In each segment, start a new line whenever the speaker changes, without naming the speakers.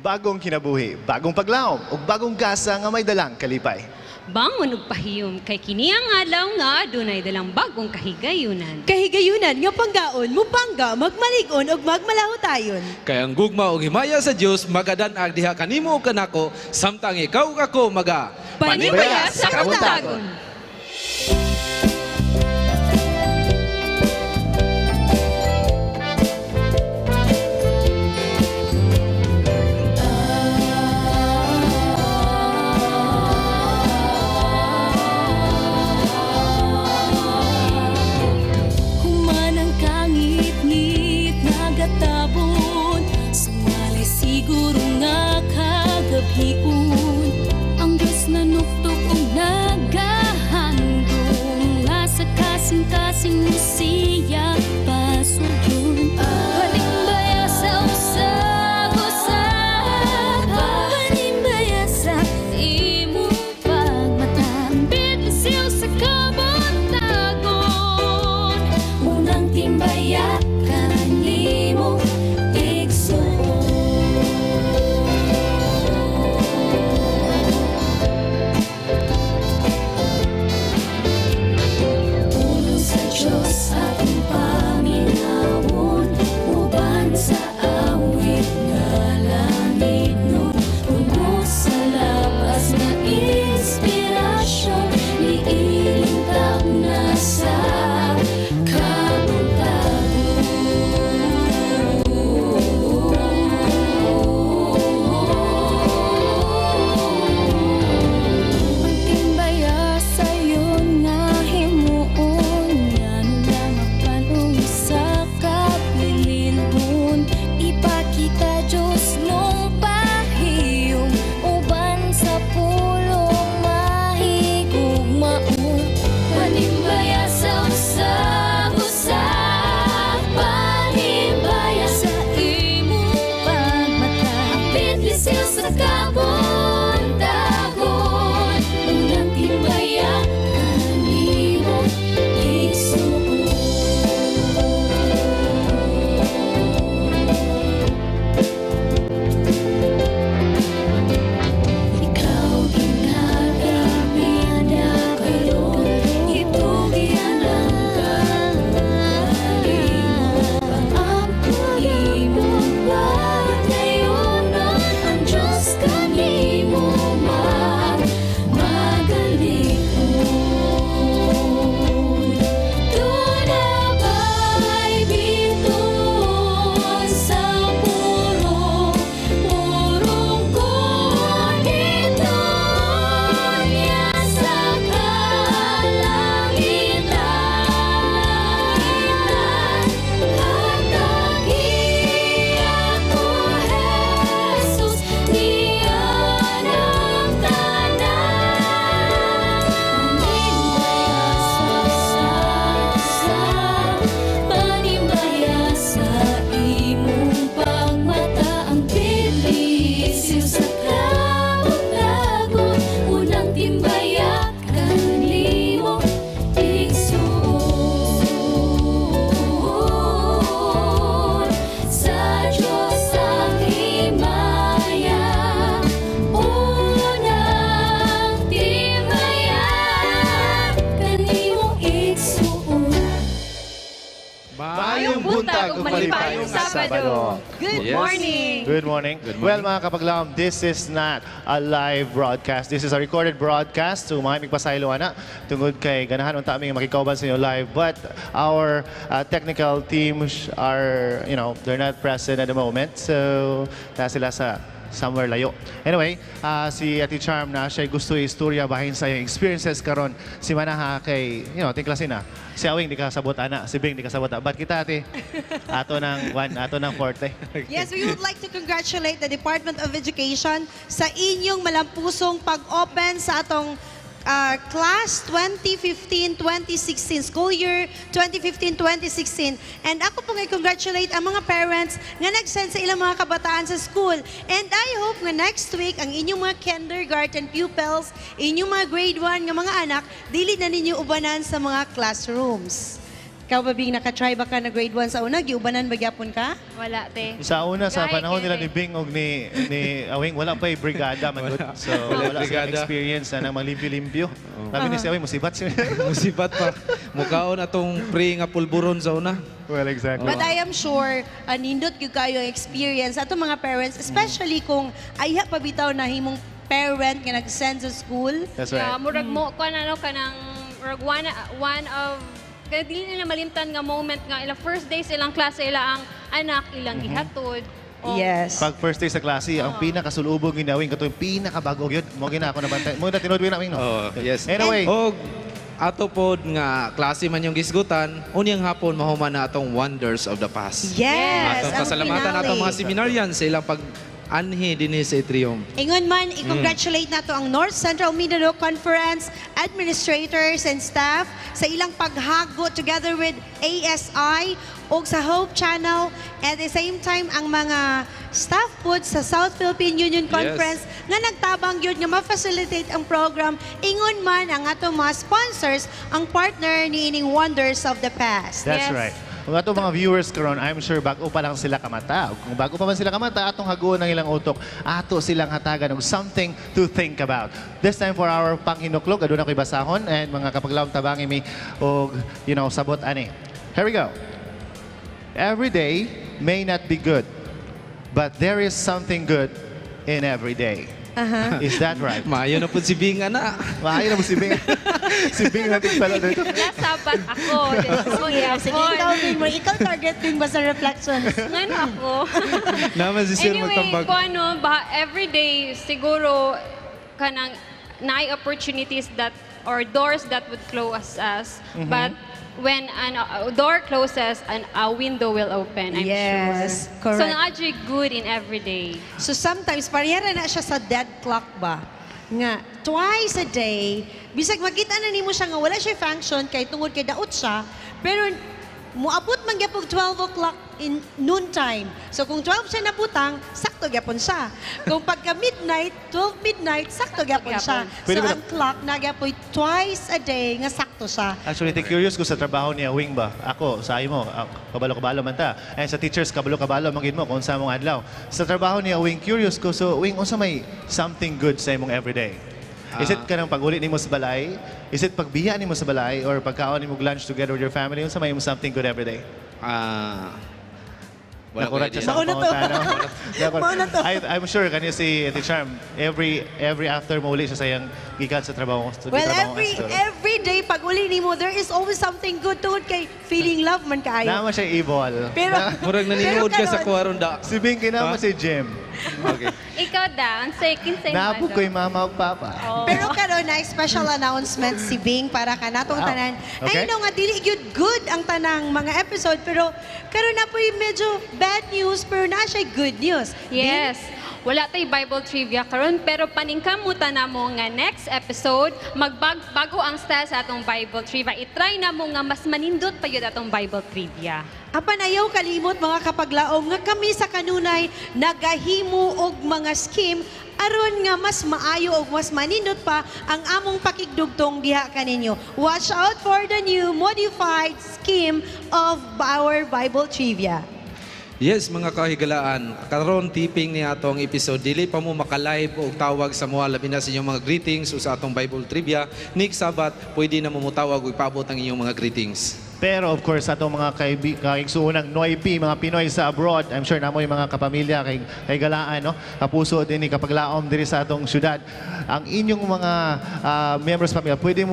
Bagong kinabuhi, bagong paglaom, ug bagong gasa nga may dalang kalipay.
Bangon ug pahiyom kay kini ang adlaw nga adunay dalang bagong kahigayunan.
Kahigayunan nga panggaon, mupangga, magmalig-on ug magmalahutayon.
Kay ang gugma ug himaya sa Dios magadan-ag diha kanimo ug kanako samtang ikaw ug ako maga
Panibaya sa kabuntagon.
Human ang kangit-ngit nagatabon, sumali siguro nga kagabhion. Ang Diyos nanuktok og nagahandom nga sa kasing-kasing mo siya pasudlon. Panimbaya sa usag-usa, panimbaya sa imong pagmata, bidlisiw sa kabuntagon. Unang timbaya kanimo igsoon. Pulong sa Diyos atong paminawon, uban sa awit nga langit nun. Puno sa labas nga inspirasyon, niilintak na sa kabuntagon. Ang timbaya sayon nga himuon, ngano lang apan sa kabililhon. Ipakita Diyos nung pahiyom, uban sa pulong mahigugmaon. Panimbaya sa usag-usa, panimbaya sa imong pagmata, bidlisiw sa kabuntagon. Unang timbaya kanimo igsoon. Ikaw ginagapida karon, itugyan ang kaugalingon. Pang-ampo imong padayonon, ang Diyos kanimo magalikon. Duna ba'y bituon sa purong, purong ko dito niya sa kalangitan? Hatagi ako, Jesus, niya ng tanan. Panimbaya sa sa, panimbaya sa imong pagmata, ang bidlisiw sa kabuntagon. Unang timbaya kanimo igsoon. Sa Diyos ang himaya, unang timbaya kanimo igsoon.
Maayong buntag ug malipayong
Sabado. Good morning.
Good morning.
Good
Well,
morning.
mga kapaglaom, this is not a live broadcast. This is a recorded broadcast. So, mga migpasaylo ana tungod kay ganahan unta mi nga makikauban sa inyo live. But our technical teams are, they're not present at the moment. So, na sila sa somewhere layo. Anyway, si Ate Charm na siya gusto istorya bahin sa iyang experiences karon si Manaha kay, tingklasin na. Si Awing di ka sabot ana, si Bing di ka sabot. But kita ate, ato ng one, ato ng forte.
Yes, we would like to congratulate the Department of Education sa inyong malampusong pag-open sa atong class 2015-2016, school year 2015-2016. And ako po ngay congratulate ang mga parents nga nag-send sa ilang mga kabataan sa school. And I hope nga next week, ang inyong mga kindergarten pupils, inyong mga grade 1 nga mga anak, dili na ninyo ubanan sa mga classrooms. Ikaw ba, Bing, naka-try ba ka na grade 1 sa una? Giubanan ba gyapon ka?
Wala, te.
Sa una, sa
Gay,
panahon nila
kere.
Ni Bing og ni Awing, wala pa brigada man gud. So
Wala
wala silang
brigada.
Experience na nang malimpyo-limpyo. Sabi ni si Awing, musibat siya.
Musibat pa. Mukaon atong pre nga pulburon sa una.
Well, exactly.
But I am sure, nindot gyud kayo ang experience ato mga parents, especially kung ayha pa bitaw na himong parent nga nag-send sa school.
That's
Yeah,
right.
murag mo kuan ano kanang murag one of kaya dili nila malimtan nga moment nga ilang first day sa ilang klase, ila ang anak ilang gihatod. O,
Yes.
Pag first day sa klase, ang pinakasulubong ginawing kato yung pinakabago yun. Mo gina ako nabantay. Mo na tinuod na, Wing, no?
Oh, yes.
Anyway,
Og ato pod nga klase man yung gisgutan, unyang hapon mahuman na atong Wonders of the Past.
Yes,
Atong
ang
pasalamatan
finale.
atong mga seminarians sa ilang pag anhi dinhi sa atrium.
Ingon man, i-congratulate nato ang North Central Mindanao Conference administrators and staff sa ilang paghago together with ASI ug sa Hope Channel, at the same time ang mga staff pod sa South Philippine Union Conference nga nagtabang gyud nga ma-facilitate ang program, ingon man ang atong mga sponsors, ang partner niining Wonders of the Past.
That's right. Kung ato mga viewers karon, I'm sure bago pa lang sila kamata. Kung bago pa man sila kamata, atong haguon ang ilang utok, ato silang hatagan og something to think about. This time for our panghinuklog, aduna ko'y basahon and mga kapaglaom, tabangi mi og sabot ani. Here we go. Every day may not be good, but there is something good in every day. Is that right?
Maayo na po si Bing, ana.
Maayo na mo si Bing. Si Bing natin pala dito.
Nasabat ako. Ako
Sige, ikaw, Bing mo. Ikaw target, Bing, ba sa reflections?
Ngano ako?
Naman si Sir
Anyway,
magtambag.
kung ano, ba, every day, siguro, kanang naay opportunities that, or doors that would close us. But when a door closes, a window will open, I'm sure.
Correct.
So, naa good in every day.
So sometimes, pareha na siya sa dead clock ba? Nga, twice a day, bisag makita na nimo siya nga wala siya function kay tungod kay daot siya, pero muabot man gyapon 12 o'clock in noon time. So kung 12 siya nabutang, sakto gyapon siya. Kung pagka midnight, 12 midnight, sakto gyapon siya.
Pwede
So
ba
ang clock na gyapon twice a day nga sakto siya.
Actually, te, curious ko sa trabaho niya, Wing ba? Ako, sa mo, ah, kabalo-kabalo man ta. And sa teachers, kabalo-kabalo man gid mo kung sa mong adlaw. Sa trabaho niya, Wing, curious ko. So, Wing, unsa may something good sa imong everyday? Is it kanang pag-uli nimo sa balay? Is it pagbiya nimo sa balay? Or pagkaon nimo lunch together with your family? Unsa may imong something good everyday?
Ah. Wala ko
Nakurat
idea.
siya sa
Mauna to.
pangutana.
Mauna to.
I'm sure kani si Ate Charm, every after mauli siya sa iyang gikan sa trabaho. Sa
Well,
trabaho
every
siguro.
Every day pag uli nimo, there is always something good tungod kay feeling love man kaayo.
Nama siya evil.
Pero
Murag naninood ka sa
pero karon-
kuwaron da.
Si Bing kinama
Ha?
si Jim.
Okay.
Ikaw da, ang say, kinsay
Napo ko'y mama ug papa.
Oh.
Pero karon na special announcement si Bing para kanatong tanan. I know nga dili gyud good ang tanang mga episode, pero karon na po'y medyo bad news pero na siya good news. Bing?
Yes. Wala tay Bible trivia karon, pero paningkamutan na mo nga next episode magbag bago ang style sa atong Bible trivia. I-try na mo nga mas manindot pa yun atong Bible trivia.
Apan ayaw kalimot, mga kapaglaom, nga kami sa kanunay nagahimo og mga scheme aron nga mas maayo og mas manindot pa ang among pakigdugtong diha kaninyo. Watch out for the new modified scheme of our Bible trivia.
Yes, mga kahigalaan, karon taping ni atong episode, dili pa mo maka-live og tawag sa moa, labi na sa inyong mga greetings o sa atong Bible trivia. Next Sabat, pwede na mo mutawag ug ipabot ang inyong mga greetings.
Pero of course, atong mga kaigsuunang Noypi, mga Pinoy sa abroad, I'm sure namo yung mga kapamilya, kay galaan, no? Kapuso din ni kapaglaom diri sa atong syudad. Ang inyong mga members pamilya, pwede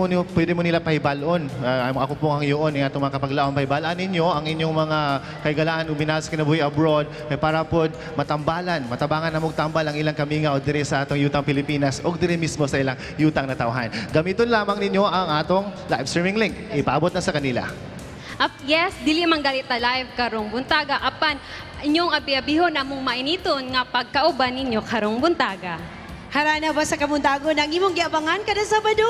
mo nila pahibalon. Ako po ang iyon, yung atong mga kapaglaom, pahibalaan ninyo ang inyong mga kaigalaan ug binas kinabuhi abroad kay para pod matambalan, matabangan na tambal ang ilang kamingaw diri sa atong yutang Pilipinas ug diri mismo sa ilang yutang natawhan. Gamiton lamang ninyo ang atong live streaming link. Ipaabot na sa kanila.
Up, yes, dili man galita live karong buntaga apan inyong abi-abihon namong mainiton nga pagkauban ninyo karong buntaga.
Harana ba sa Kabuntagon ang imong giabangan kada Sabado?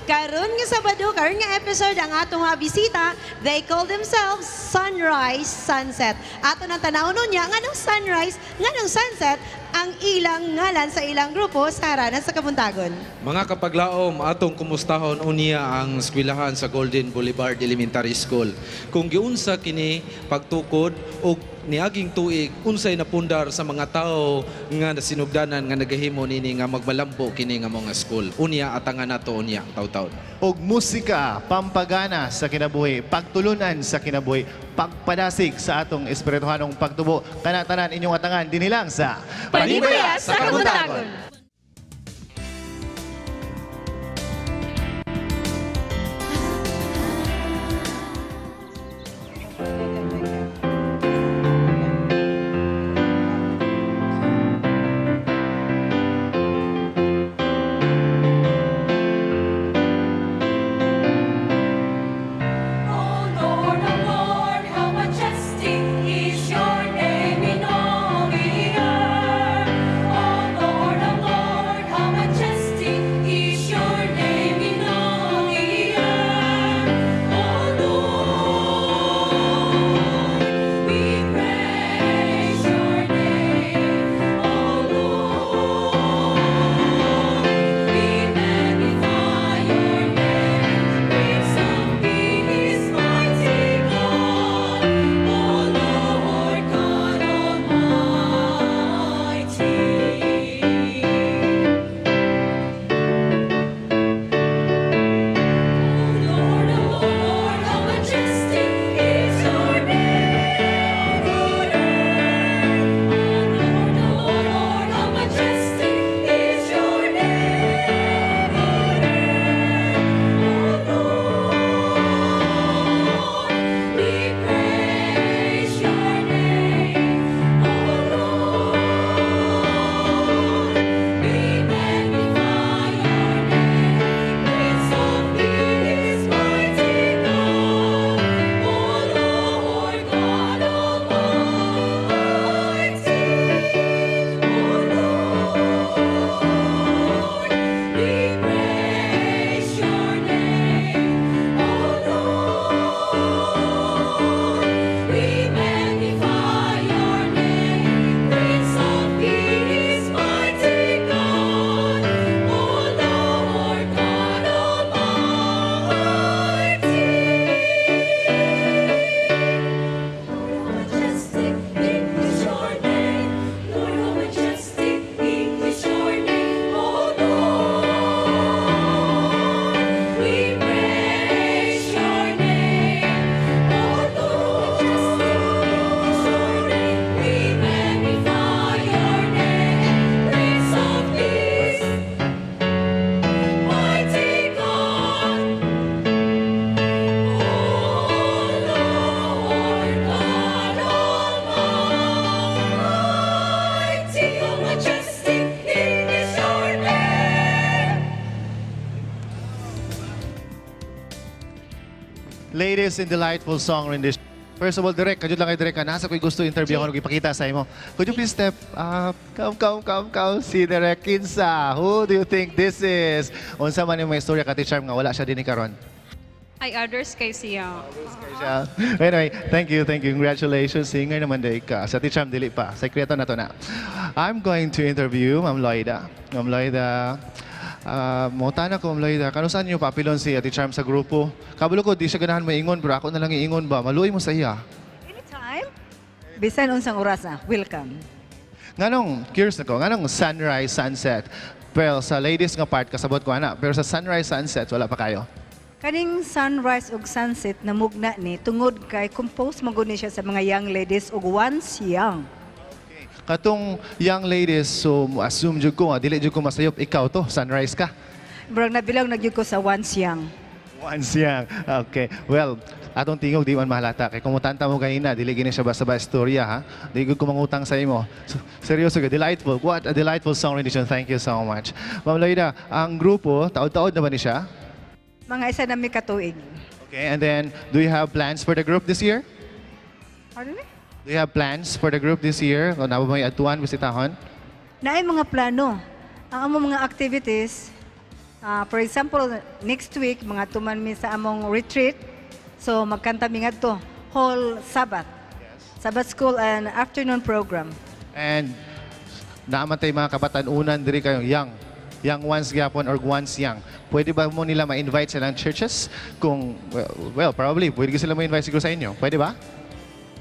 Karon nga Sabado, karon nga episode, ang atong mga bisita, they call themselves Sunrise Sunset. Ato nang tanaw niya nganong sunrise, nganong sunset ang ilang ngalan sa ilang grupo sa Harana sa Kabuntagon.
Mga kapaglaom, atong kumustahon unya ang eskwelahan sa Golden Boulevard Elementary School. Kung giunsa kini pagtukod og niaging tuig, unsay napundar sa mga tao nga nasinugdanan nga nagahimo nini nga magmalambo kini nga mga school. Unya atangan nato unya taw-taw.
Og musika, pampagana sa kinabuhi, pagtulunan sa kinabuhi, pagpadasig sa atong espirituhanong pagtubo. Kana tanan inyong atangan dinhi lang sa
Panibaya sa Kabuntagon.
O Lord, O Lord, how majestic is your name in all the earth. O Lord, O Lord, how majestic is your name in all the earth. O Lord, we praise your name. O Lord, we magnify your name. Prince of Peace, mighty God, O Lord God Almighty. O Lord, O Lord, how majestic is your name in the earth. O Lord, O Lord, how majestic is your name in the earth. O Lord, we praise your name. O Lord, we magnify your name. Prince of Peace, mighty God, O Lord God Almighty. O Lord, we praise your name. O Lord, we magnify your name. Prince of Peace, mighty God, O Lord God Almighty. Lord, how majestic is your name. Lord, how majestic is your name. O Lord, we praise your name. O Lord, majestic is your name. We magnify your name. Prince of Peace, mighty God. O Lord God Almighty, how majestic is your name.
Ladies in delightful song rendition. First of all, Direk, kadyot lang kay Direk, nasa ko'y gusto interview ako ipakita sa imo. Could you please step up? Come, come, come, come. Si Direk kinsa. Who do you think this is? Unsa man yung mga istorya ka Charm nga wala siya dinhi karon?
Ay, others kay siya.
Siya. Anyway, thank you, thank you. Congratulations. Singer naman day ka. Sa Charm, dili pa. Sekreto na to na. I'm going to interview Ma'am Loida. Ma'am Loida, mangutana ko, Ma'am Loida, kanus-a niyo paapilon si Ate Charm sa grupo? Kabalo ko, di siya ganahan maingon, pero ako na lang iingon ba? Maluoy mo sa iya.
Anytime. Bisan unsang oras na, welcome.
Nganong, curious na ko, nganong Sunrise, Sunset? Pero sa ladies nga part, kasabot ko ana. Pero sa Sunrise, Sunset, wala pa kayo.
Kaning Sunrise ug Sunset namugna ni tungod kay compose man gud ni siya sa mga young ladies ug once young.
Katong young ladies, so assume jud ko nga, dili jud ko masayop, ikaw to, sunrise ka.
Murag nabilang na gyud ko sa once young.
Once young. Okay. Well, atong tingog di man mahalata kay kung mutanta mo ganina, dili gini siya basta ba istorya ha. Di gud ko mangutang sa imo. So, seryoso ka, delightful. What a delightful song rendition. Thank you so much. Ma'am Loida, ang grupo, taod-taod na ba ni siya?
Mga isa na mi katuig.
Okay, and then do you have plans for the group this year?
Pardon me?
Do you have plans for the group this year? O naa ba may atuan, bisitahon?
Naay mga plano. Ang among mga activities, for example, next week, mga tuman mi sa among retreat. So, magkanta mi ngadto whole Sabbath. Sabbath school and afternoon program.
And naa man tay mga kabatan-unan diri kayong young ones gyapon or ones young. Pwede ba mo nila ma-invite silang churches? Kung, well, probably, pwede sila ma-invite siguro sa inyo. Pwede ba?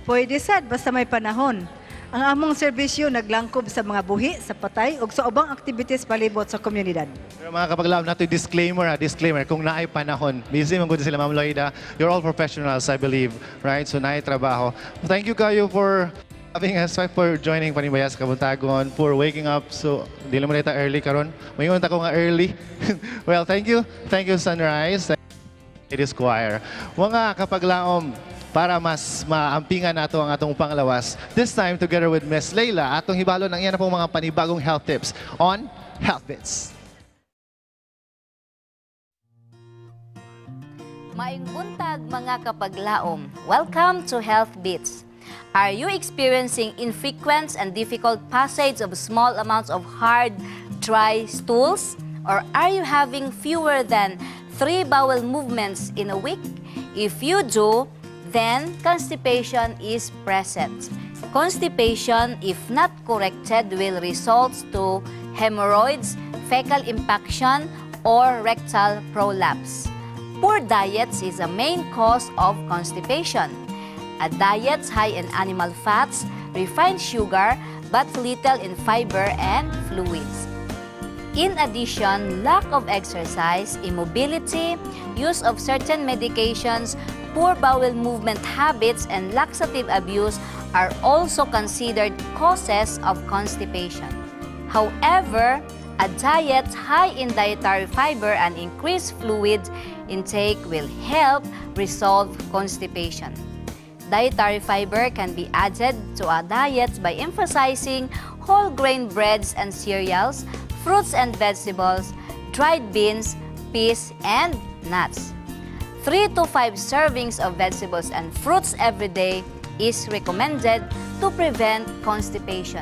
Pwede sad, basta may panahon. Ang among serbisyo naglangkob sa mga buhi, sa patay, ug sa ubang activities palibot sa komunidad.
Pero mga kapaglaom, nato disclaimer ha, disclaimer, kung naay panahon, busy man gud sila, Ma'am Loida. You're all professionals, I believe, right? So naay trabaho. Thank you kayo for having us, for joining Panimbaya sa Kabuntagon, for waking up. So, di lang mo na early karon. Mayon ta ko nga early. Well, thank you. Thank you, Sunrise. Ladies Choir. Mga kapaglaom, para mas maampingan nato ang atong panglawas, this time together with Miss Leila, atong hibalo ng iya na pong mga panibagong health tips on Health Bits.
Maayong buntag, mga kapaglaom. Welcome to Health Beats. Are you experiencing infrequent and difficult passage of small amounts of hard, dry stools? Or are you having fewer than three bowel movements in a week? If you do, then constipation is present. Constipation, if not corrected, will result to hemorrhoids, fecal impaction, or rectal prolapse. Poor diets is a main cause of constipation. A diet high in animal fats, refined sugar, but little in fiber and fluids. In addition, lack of exercise, immobility, use of certain medications, poor bowel movement habits, and laxative abuse are also considered causes of constipation. However, a diet high in dietary fiber and increased fluid intake will help resolve constipation. Dietary fiber can be added to a diet by emphasizing whole grain breads and cereals, fruits and vegetables, dried beans, peas, and nuts. 3 to 5 servings of vegetables and fruits every day is recommended to prevent constipation.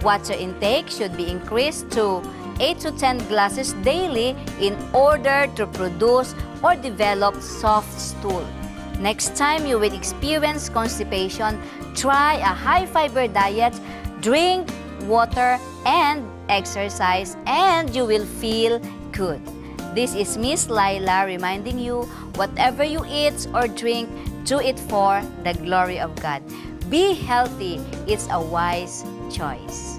Water intake should be increased to 8 to 10 glasses daily in order to produce or develop soft stool. Next time you will experience constipation, try a high-fiber diet, drink water, and exercise, and you will feel good. This is Miss Laila reminding you, whatever you eat or drink, do it for the glory of God. Be healthy. It's a wise choice.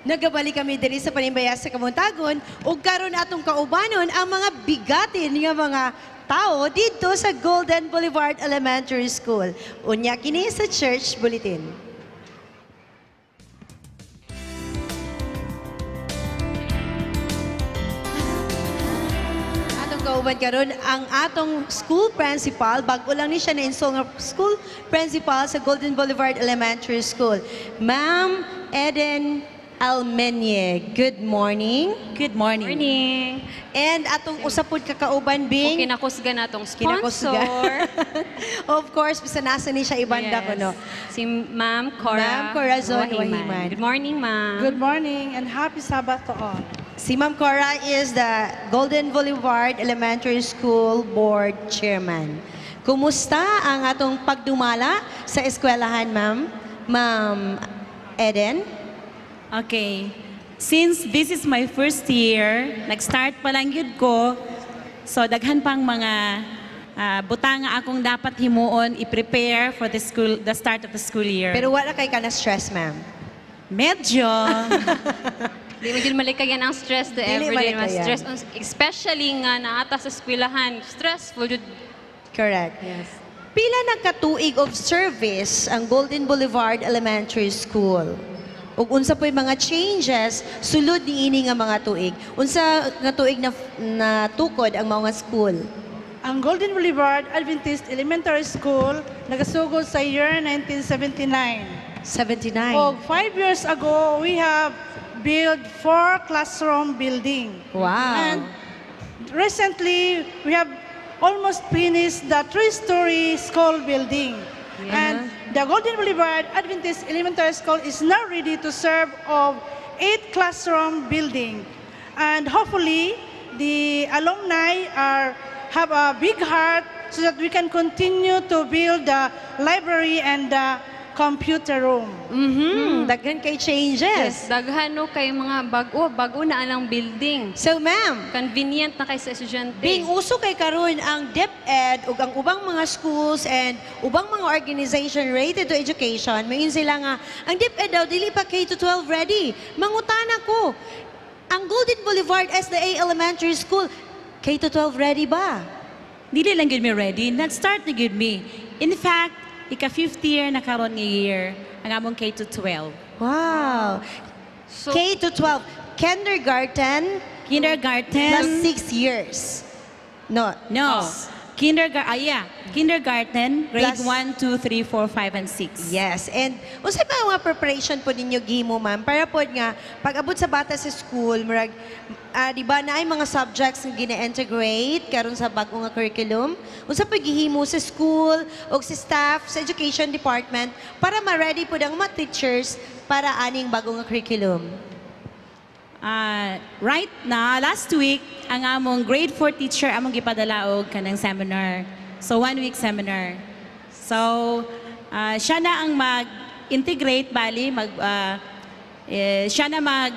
Nagabalik kami diri sa Panimbaya sa Kabuntagon ug karon atong kaubanon ang mga bigatin nga mga tao dito sa Golden Boulevard Elementary School. Unya kini sa Church Bulletin. Atong kauban karon ang atong school principal, bag-o lang ni siya na-install nga school principal sa Golden Boulevard Elementary School. Ma'am Eden Almenye, good morning.
Good morning.
Morning.
And atong usapod kakauban
O
Bing.
Kinakusga na atong sponsor.
Kinakusga. Of course, bisa nasa ni siya ibanda ko, no?
Si Ma'am Cora.
Ma'am Corazon Wahiman.
Good morning, ma'am.
Good morning and happy Sabbath to all.
Si Ma'am Cora is the Golden Boulevard Elementary School Board Chairman. Kumusta ang atong pagdumala sa eskwelahan, ma'am? Ma'am Eden?
Okay. Since this is my first year, nag-start pa lang yun ko, so daghan pang mga butanga akong dapat himuon i-prepare for the school, the start of the school year.
Pero wala kay ka na stress, ma'am.
Medyo.
Di mo din malikayan ang stress to
Dili
everyday. Mas
malikayan.
stress, especially nga naata sa eskwelahan. Stressful. Jud.
Correct.
Yes.
Pila na katuig of service ang Golden Boulevard Elementary School? Ug unsa po'y mga changes sulod niini nga mga tuig? Unsa nga tuig na natukod ang mao nga school?
Ang Golden Boulevard Adventist Elementary School nagasugod sa year 1979.
79.
Og 5 years ago, we have built four classroom building.
Wow.
And recently, we have almost finished the three-story school building. And
The Golden Boulevard Adventist Elementary School is now ready to serve of eight classroom building. And hopefully, the alumni have a big heart so that we can continue to build the library and the computer room.
Daghan kay changes.
Yes, daghan no kay mga bag-o, bag-o na anang building.
So ma'am,
Convenient na kay sa estudyante.
Being uso kay karon ang DepEd ug ang ubang mga schools and ubang mga organization related to education, mayon sila nga ang DepEd daw dili pa K to 12 ready. Mangutana ko, ang Golden Boulevard SDA Elementary School K to 12 ready ba?
Dili lang gyud mi ready. Nag-start na gyud mi. In fact, ika 50 year na karon nga year ang among K to 12.
Wow.
So,
K to 12, kindergarten
Kindergarten.
plus 6 years. No.
No. Kindergarten, ah, yeah. Kindergarten, grade
Plus-
1, 2, 3, 4, 5, and 6.
Yes. And unsay pa ang mga preparation po ninyo gihimo, ma'am, para po nga pag abot sa bata sa school, murag di ba na ay mga subjects nga gina-integrate karon sa bag-o nga curriculum? Unsa pa gihimo sa school o sa staff sa education department para ma-ready po ang mga teachers para aning bago nga curriculum?
Right na, last week, ang among grade 4 teacher among gipadala og kanang seminar. So, one week seminar. So, siya na ang mag-integrate, bali, siya na mag,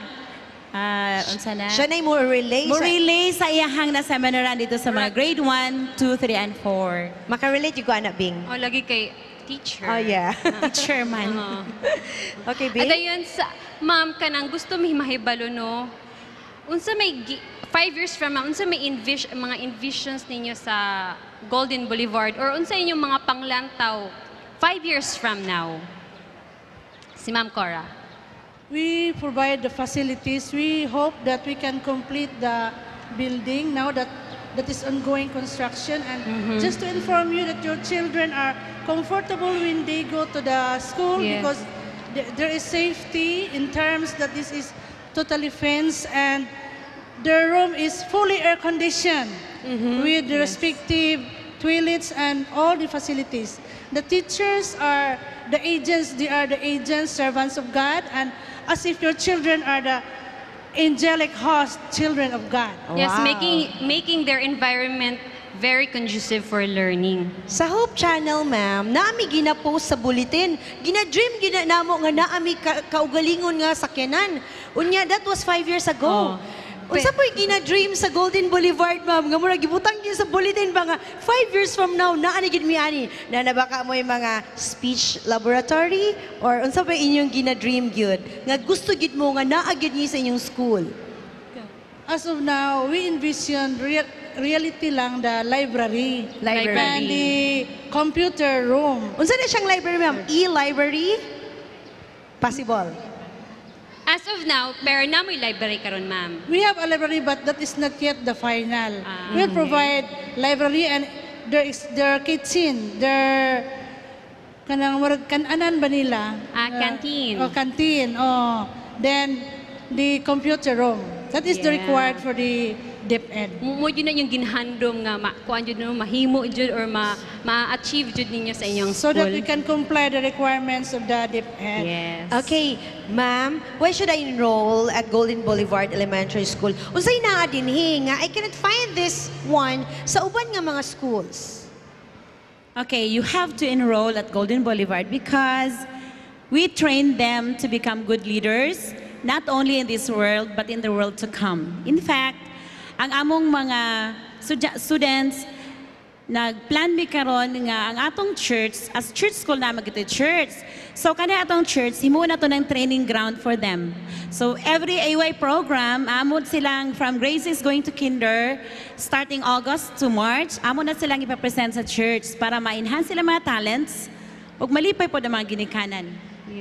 unsa na?
Siya na mo relay
Mo
sa
relay sa iyahang na seminar dito sa mga grade 1, 2, 3, and 4.
Makarelate yung ko, anak Bing.
Oh, lagi kay teacher.
Oh, yeah.
Teacher man.
Oo.
Okay, Bing.
At ayun, sa, ma'am, kanang gusto mi mahibalo, no? Unsa may, 5 years from now, unsa may mga envisions ninyo sa Golden Boulevard or unsa inyong mga panglantaw 5 years from now? Si Ma'am Cora.
We provide the facilities. We hope that we can complete the building now that that is ongoing construction. And just to inform you that your children are comfortable when they go to the school because there is safety in terms that this is totally fenced and the room is fully air conditioned with the respective toilets and all the facilities. The teachers are the agents, they are the agents, servants of God, and as if your children are the angelic host, children of God.
Yes, making their environment very conducive for learning.
Sa Hope Channel, ma'am, naami gina-post sa bulletin. Gina-dream gina namo nga naami kaugalingon nga sakyanan. Unya, that was 5 years ago.
Oh.
Unsa po'y gina-dream sa Golden Boulevard, ma'am? Nga murag gibutang gyud sa bulletin ba nga 5 years from now, naa ni gid mi ani. Na nabaka mo yung mga speech laboratory or unsa pa inyong gina-dream gyud? Nga gusto gyud mo nga naa gyud ni sa inyong school.
As of now, we envision reality lang the library.
Library.
And the computer room.
Unsa na siyang library, ma'am? E-library? Possible.
As of now, pero na mo'y library karon, ma'am.
We have a library, but that is not yet the final. We'll provide library and there is their kitchen, their kanang murag kananan ba nila?
Ah, canteen.
Oh, canteen. Oh. Then the computer room. That is the required for the DepEd.
Mo yun na yung ginhandom nga ma, kuan jud no, mahimo jud or ma ma-achieve jud ninyo sa inyong
So
school.
that we can comply the requirements of the DepEd.
Yes.
Okay, ma'am, why should I enroll at Golden Boulevard Elementary School? Unsay naa dinhi nga I cannot find this one sa uban nga mga schools.
Okay, you have to enroll at Golden Boulevard because we train them to become good leaders, not only in this world, but in the world to come. In fact, ang among mga students, nagplan mi karon nga ang atong church, as church school na magito church. So kani atong church, himo na to ng training ground for them. So every AY program, amo silang from grade 6 going to kinder, starting August to March, amo na silang ipapresent sa church para ma-enhance sila mga talents ug malipay po ang mga ginikanan.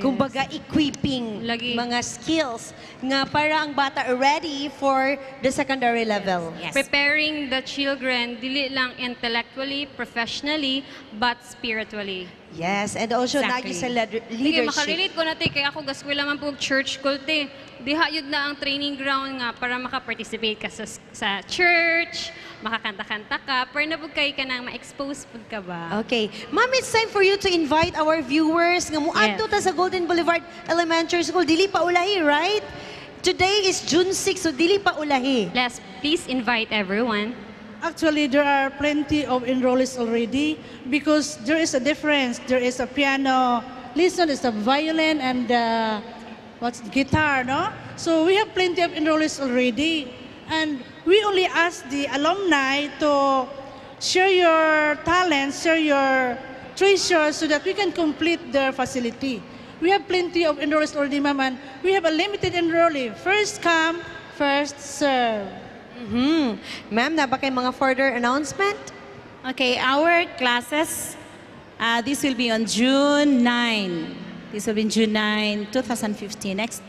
Kumbaga equipping
Lagi.
Mga skills nga para ang bata ready for the secondary level.
Yes.
Preparing the children dili lang intellectually, professionally, but spiritually.
Yes, and also
Exactly.
nagi sa
Sige,
leadership.
makarelate ko na te, kay ako gaskwela man po og church school te. Diha yun na ang training ground nga para makaparticipate ka sa church, makakanta-kanta ka, pero na kay ka nang ma-expose pud ka ba?
Okay. Ma'am, it's time for you to invite our viewers nga muadto ta sa Golden Boulevard Elementary School. Dili pa ulahi, right? Today is June 6, so dili pa ulahi.
Yes, please invite everyone.
Actually, there are plenty of enrollees already because there is a difference. There is a piano lesson, there's a violin, and what's guitar, no? So we have plenty of enrollees already. And we only ask the alumni to share your talents, share your treasures so that we can complete their facility. We have plenty of enrollees already, ma'am, and we have a limited enrollee. First come, first serve.
Ma'am, na ba kay mga further announcement?
Okay, our classes, this will be on June 9. This will be June 9, 2015. Next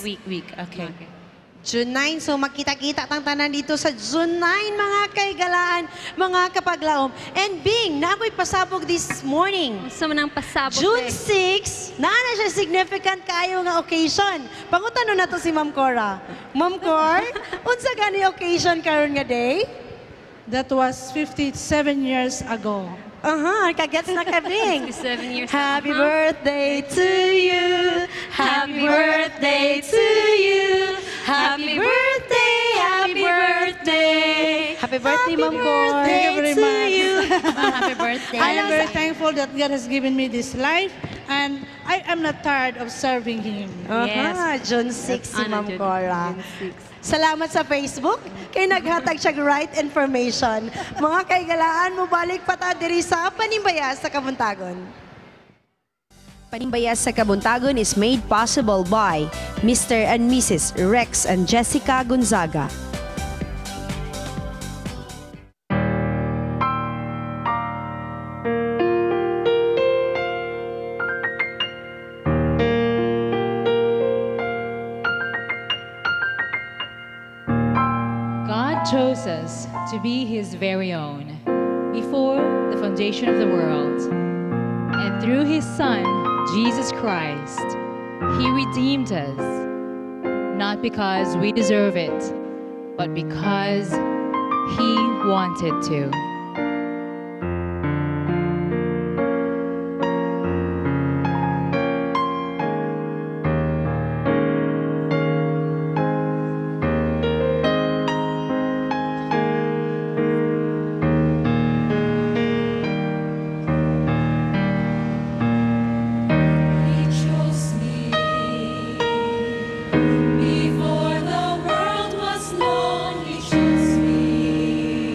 week. Okay.
Okay.
June 9. So magkita-kita tang tanan dito sa June 9, mga kaigalaan, mga kapaglaom. And Bing, naamoy pasabog this morning.
Unsa man ang pasabog
June
te?
6, naa na siya significant kaayo nga occasion. Pangutano na to si Ma'am Cora. Ma'am Cor, unsa gani occasion karon nga day?
That was 57 years ago.
Aha, kagets na ka, Bing.
57 years
Happy
ago, huh?
birthday to you. Happy birthday to you. Happy birthday, happy birthday. Happy birthday, Ma'am Cor.
Thank you very
to
much.
you.
Happy birthday.
I am very thankful that God has given me this life, and I am not tired of serving Him.
Aha, June 6 si
Ano,
Ma'am
June-
Cora.
June 6.
Salamat sa Facebook kay naghatag siya right information. Mga kaigalaan, mubalik pa ta diri sa Panimbaya sa Kabuntagon. Panimbaya sa Kabuntagon is made possible by Mr. and Mrs. Rex and Jessica Gonzaga.
God chose us to be His very own before the foundation of the world. And through His Son, Jesus Christ, He redeemed us, not because we deserve it, but because He wanted to.
He chose me before the world was known. He chose me.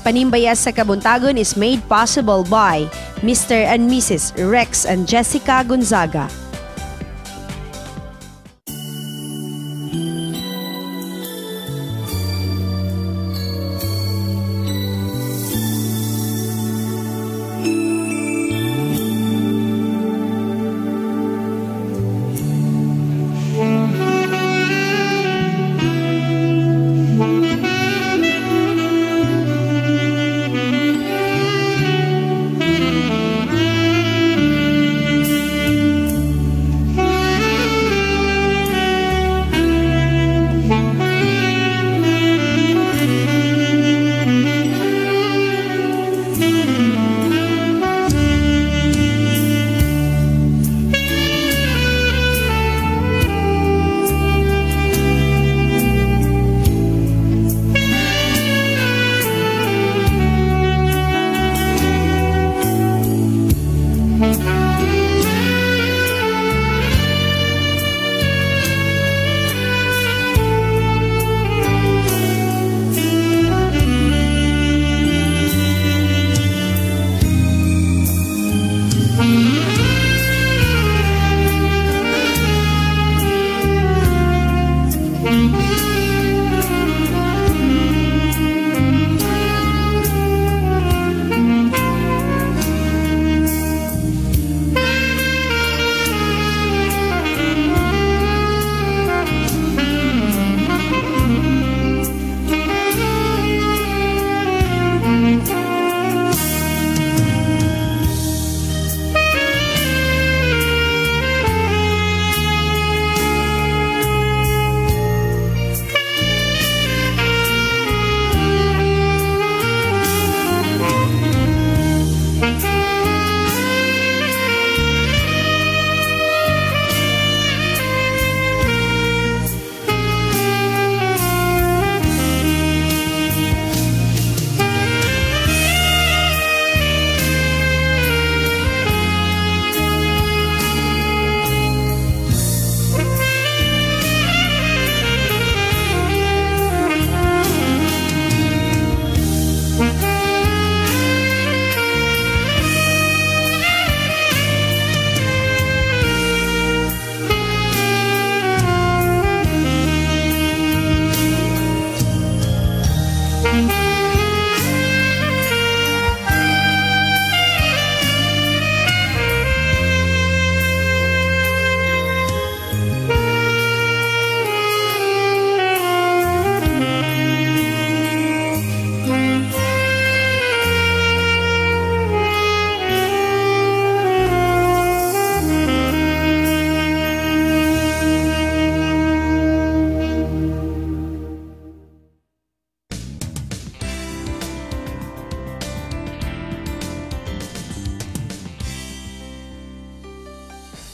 Panimbaya sa Kabuntagon is made possible by Mr. and Mrs. Rex and Jessica Gonzaga.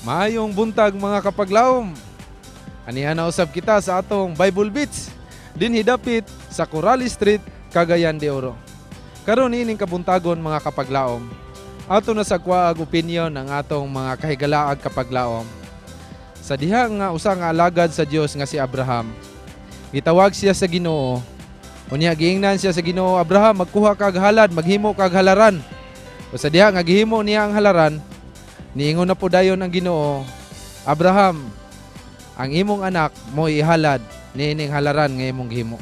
Maayong buntag mga kapaglaom. Anihan na usab kita sa atong Bible Beats dinhi dapit sa Corales Street, Cagayan de Oro. Karon ining kabuntagon mga kapaglaom, ato na sa kuwaag opinion ang atong mga kahigalaag kapaglaom. Sa diha nga usa nga alagad sa Dios nga si Abraham. Gitawag siya sa Ginoo. Unya giingnan siya sa Ginoo, Abraham, magkuha kag halad, maghimo kag halaran. O sa diha nga gihimo niya ang halaran, niingon na po dayon ang Ginoo, Abraham, ang imong anak mo ihalad niining halaran nga imong gihimo.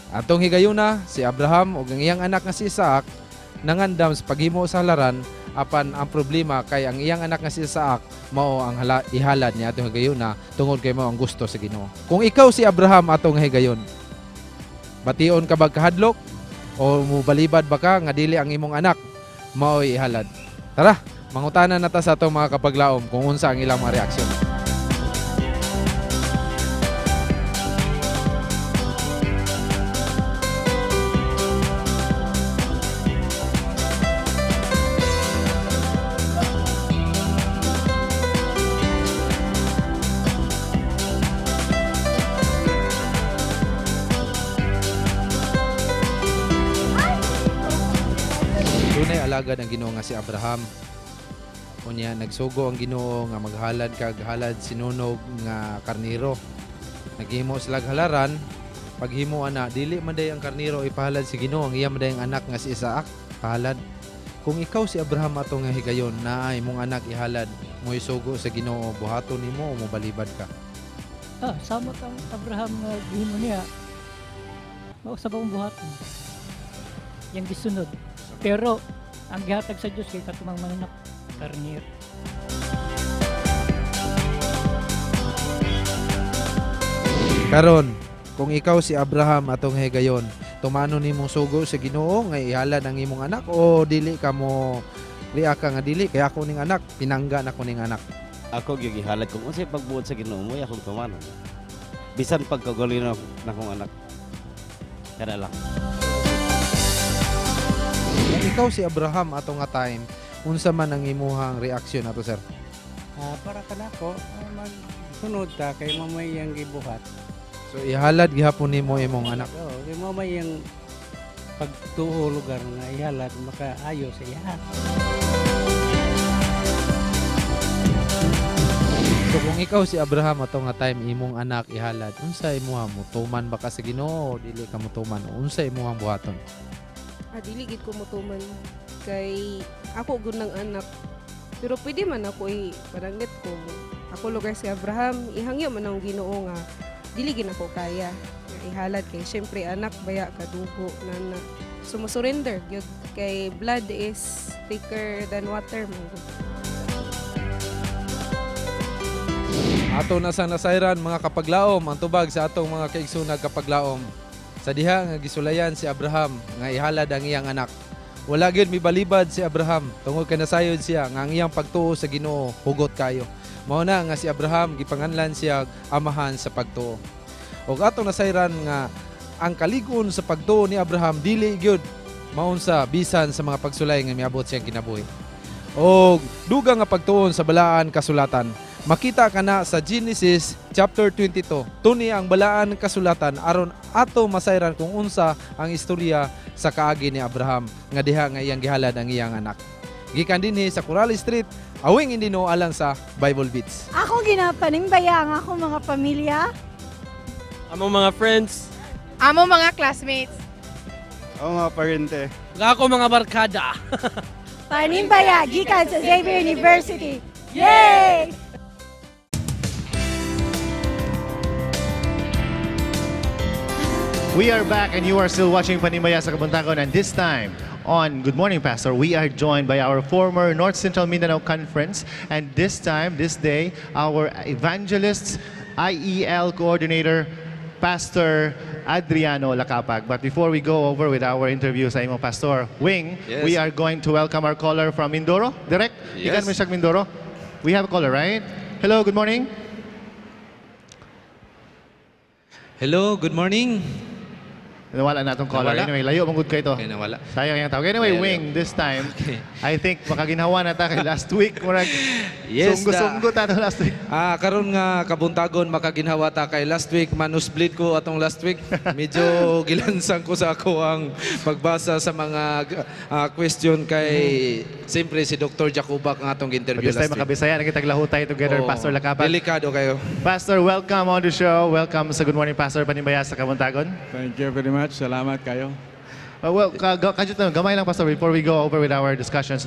Atong higayuna si Abraham ug ang iyang anak nga si Isaac nangandam sa paghimo sa halaran, apan ang problema kay ang iyang anak nga si Isaac mao ang ihalad niya atong higayuna tungod kay mao ang gusto sa Ginoo. Kung ikaw si Abraham atong higayon, bation ka ba kahadlok o mubalibad ba ka nga dili ang imong anak mao ihalad? Tara, mangutana na ta sa atong mga kapaglaom kung unsa ang ilang mga reaksyon. Dunay alagad ang Ginoo nga si Abraham. Unya nagsugo ang Ginoo nga maghalad kag halad sinunog nga karniro. Naghimo sila halaran. Paghimo ana, dili man day ang karniro ipahalad sa Ginoo, ang iya man day ang anak nga si Isaac pahalad. Kung ikaw si Abraham ato nga higayon, naa imong anak ihalad, moisugo sa Ginoo, buhaton nimo o mobalibad ka?
Sama kang Abraham nga gihimo niya. Mao sa akong buhaton. Yang gisunod. Pero ang gihatag sa Dios kay katumang mananap karnir.
Karon, kung ikaw si Abraham atong higayon, tumano nimong sugo sa Ginoo nga ihalad ang imong anak o dili ka mo riya ka nga dili kay ako ning anak, pinangga na ko ning anak?
Ako gyud gihalad kung unsay pagbuot sa Ginoo mo akong tumanon. Bisan pagkagulino na akong anak. Kada lang.
Kung ikaw si Abraham ato nga time, unsa man ang imuhang reaksyon ato, sir?
Para kanako, magsunod ta kay mamay ang gibuhat.
So ihalad gihapon nimo imong anak.
Oo, kay mamay ang pagtuo lugar nga ihalad makaayo sa iya.
So kung ikaw si Abraham ato nga time imong anak ihalad, unsa imuha mo? Tuman ba ka sa Ginoo o dili ka motuman? Unsa imuhang buhaton?
Dili gid ko motuman kay ako gud ng anak. Pero pwede man ako ipananglit kung ako lugar si Abraham, ihangyo man ang Ginoo nga dili gid ako kaya ihalad kay syempre anak baya kadugo nana. So mo surrender gyud kay blood is thicker than water man gud.
Ato na sa nasayran mga kapaglaom ang tubag sa atong mga kaigsoon kapaglaom. Sa diha nga gisulayan si Abraham nga ihalad ang iyang anak. Wala gyud mibalibad si Abraham tungod kay nasayod siya nga ang iyang pagtuo sa Ginoo hugot kayo. Mao na nga si Abraham gipanganlan siya amahan sa pagtuo. Og atong nasayran nga ang kalig-on sa pagtuo ni Abraham dili gyud maunsa bisan sa mga pagsulay nga miabot siyang kinabuhi. Og dugang nga pagtuon sa balaan kasulatan. Makita ka na sa Genesis chapter 22. Tuni ang balaan kasulatan aron ato masayran kung unsa ang istorya sa kaagi ni Abraham nga diha nga iyang gihalad ang iyang anak. Gikan dinhi sa Coral Street, awing hindi no alang sa Bible Beats.
Ako ginapanimbaya ang akong mga pamilya.
Among mga friends.
Among mga classmates.
Ako mga parente.
Ako mga barkada.
Panimbaya gikan sa Xavier University. Yay!
We are back and you are still watching Panimbaya sa Kabuntagon, and this time on Good Morning Pastor, we are joined by our former North Central Mindanao Conference, and this time, this day, our evangelists, IEL coordinator, Pastor Adriano Lacapag. But before we go over with our interview sa imo, Pastor Wing,
yes,
we are going to welcome our caller from Mindoro. Direct?
Yes.
Ikan mo siya Mindoro? We have a caller, right? Hello, good morning.
Hello, good morning.
Nawala na itong caller.
Nawala?
Anyway, layo mong good kayo ito.
Okay, nawala.
Sayang yung tawag. Anyway,
Layo.
Wing, this time, okay, I think makaginhawa na ta kay last week. Murag,
yes,
sunggo-sunggo ta to last week.
Karon nga kabuntagon makaginhawa ta kay last week. Manusblit ko atong last week. Medyo gilansang ko sa ako ang pagbasa sa mga question kay siyempre si Dr. Jacobak ang atong interview
But this
last
time,
week.
makabisaya na kitang lahutay together,
Oh,
Pastor Lacapag.
Delikado kayo.
Pastor, welcome on the show. Welcome sa Good Morning Pastor Panimbaya sa Kabuntagon.
Thank you very much. Salamat kayo.
Well, gamay lang, Pastor, before we go over with our discussions.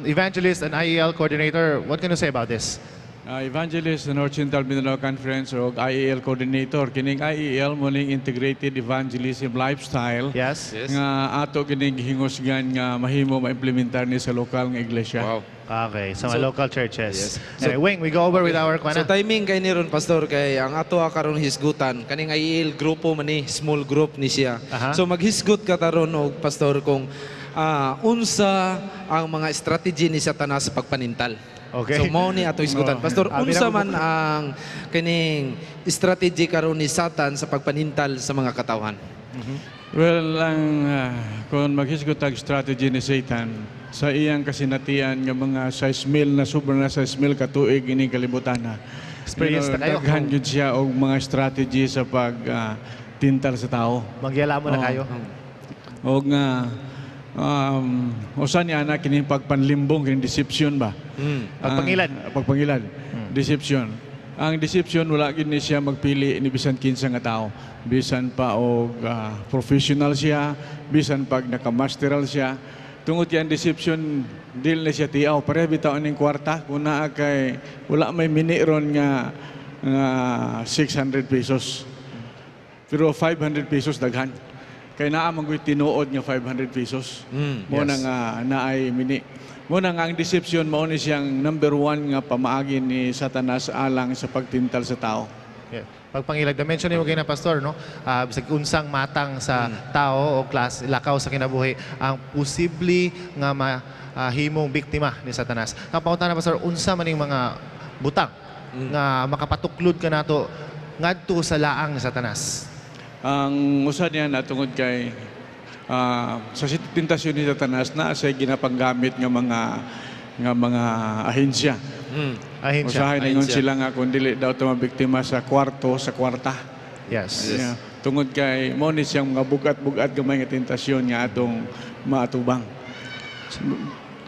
Evangelist and IEL coordinator, what can you say about this?
Evangelist sa North Central Mindanao Conference o IEL coordinator. Kining IEL mo ning Integrated Evangelism Lifestyle.
Yes.
Yes.
Nga ato kining gihingusgan nga mahimo maimplementar ni sa lokal nga iglesia.
Wow.
Okay, so,
So,
local churches.
Yes.
Anyway, Wing, we go over with our
So
kuana.
timing kay ni ron, Pastor, kay ang ato karon hisgutan kaning IEL grupo man ni, small group ni siya.
Aha.
So maghisgot ka taron og Pastor kung unsa ang mga strategy ni Satanas sa pagpanintal.
Okay.
So mao ni ato hisgutan.
Oh.
Pastor, unsa man ang kining strategy karon ni Satan sa pagpanintal sa mga katawhan?
Well, ang kung maghisgot ang strategy ni Satan sa iyang kasinatian nga mga 6,000 na sobra na 6,000 ka tuig ining kalibutan na.
Experience na kayo.
Daghan gyud siya og mga strategy sa pag tintal sa tao.
Magyala mo na
Oo.
kayo.
Og nga usa ni ana kining pagpanlimbong kining deception ba?
Pagpangilad.
Pagpangilad. Deception. Ang deception, wala gid ni siya magpili ni bisan kinsa nga tao. Bisan pa og professional siya, bisan pag naka-masteral siya. Tungod kay ang deception, dili na siya tiaw. Pareha bitaw ning kwarta kung naa kay wala may mini ron nga nga 600 pesos. Pero 500 pesos daghan. Kay naa man gud tinuod nga 500 pesos. Mo na nga naay mini. Mo na nga ang deception mao ni siyang number one nga pamaagi ni Satanas alang sa pagtintal sa tao.
Yeah. Pagpangilag, na-mention nimo na, Pastor, no? Bisag unsang matang sa tao o class, lakaw sa kinabuhi, ang posible nga mahimong biktima ni Satanas. Ang pangutana, Pastor, unsa man ning mga butang nga makapatuklod ka nato ngadto sa laang ni Satanas?
Ang usa niya na tungod kay sa tentasyon ni Satanas na sa ginapanggamit nga mga ahensya.
Ahensya.
Usahay ningon
Ahensya.
sila nga kung dili daw ito mabiktima sa kwarto, sa kwarta. Yeah. Tungod kay mo ni siyang mga bugat-bugat gamay nga tentasyon nga atong maatubang.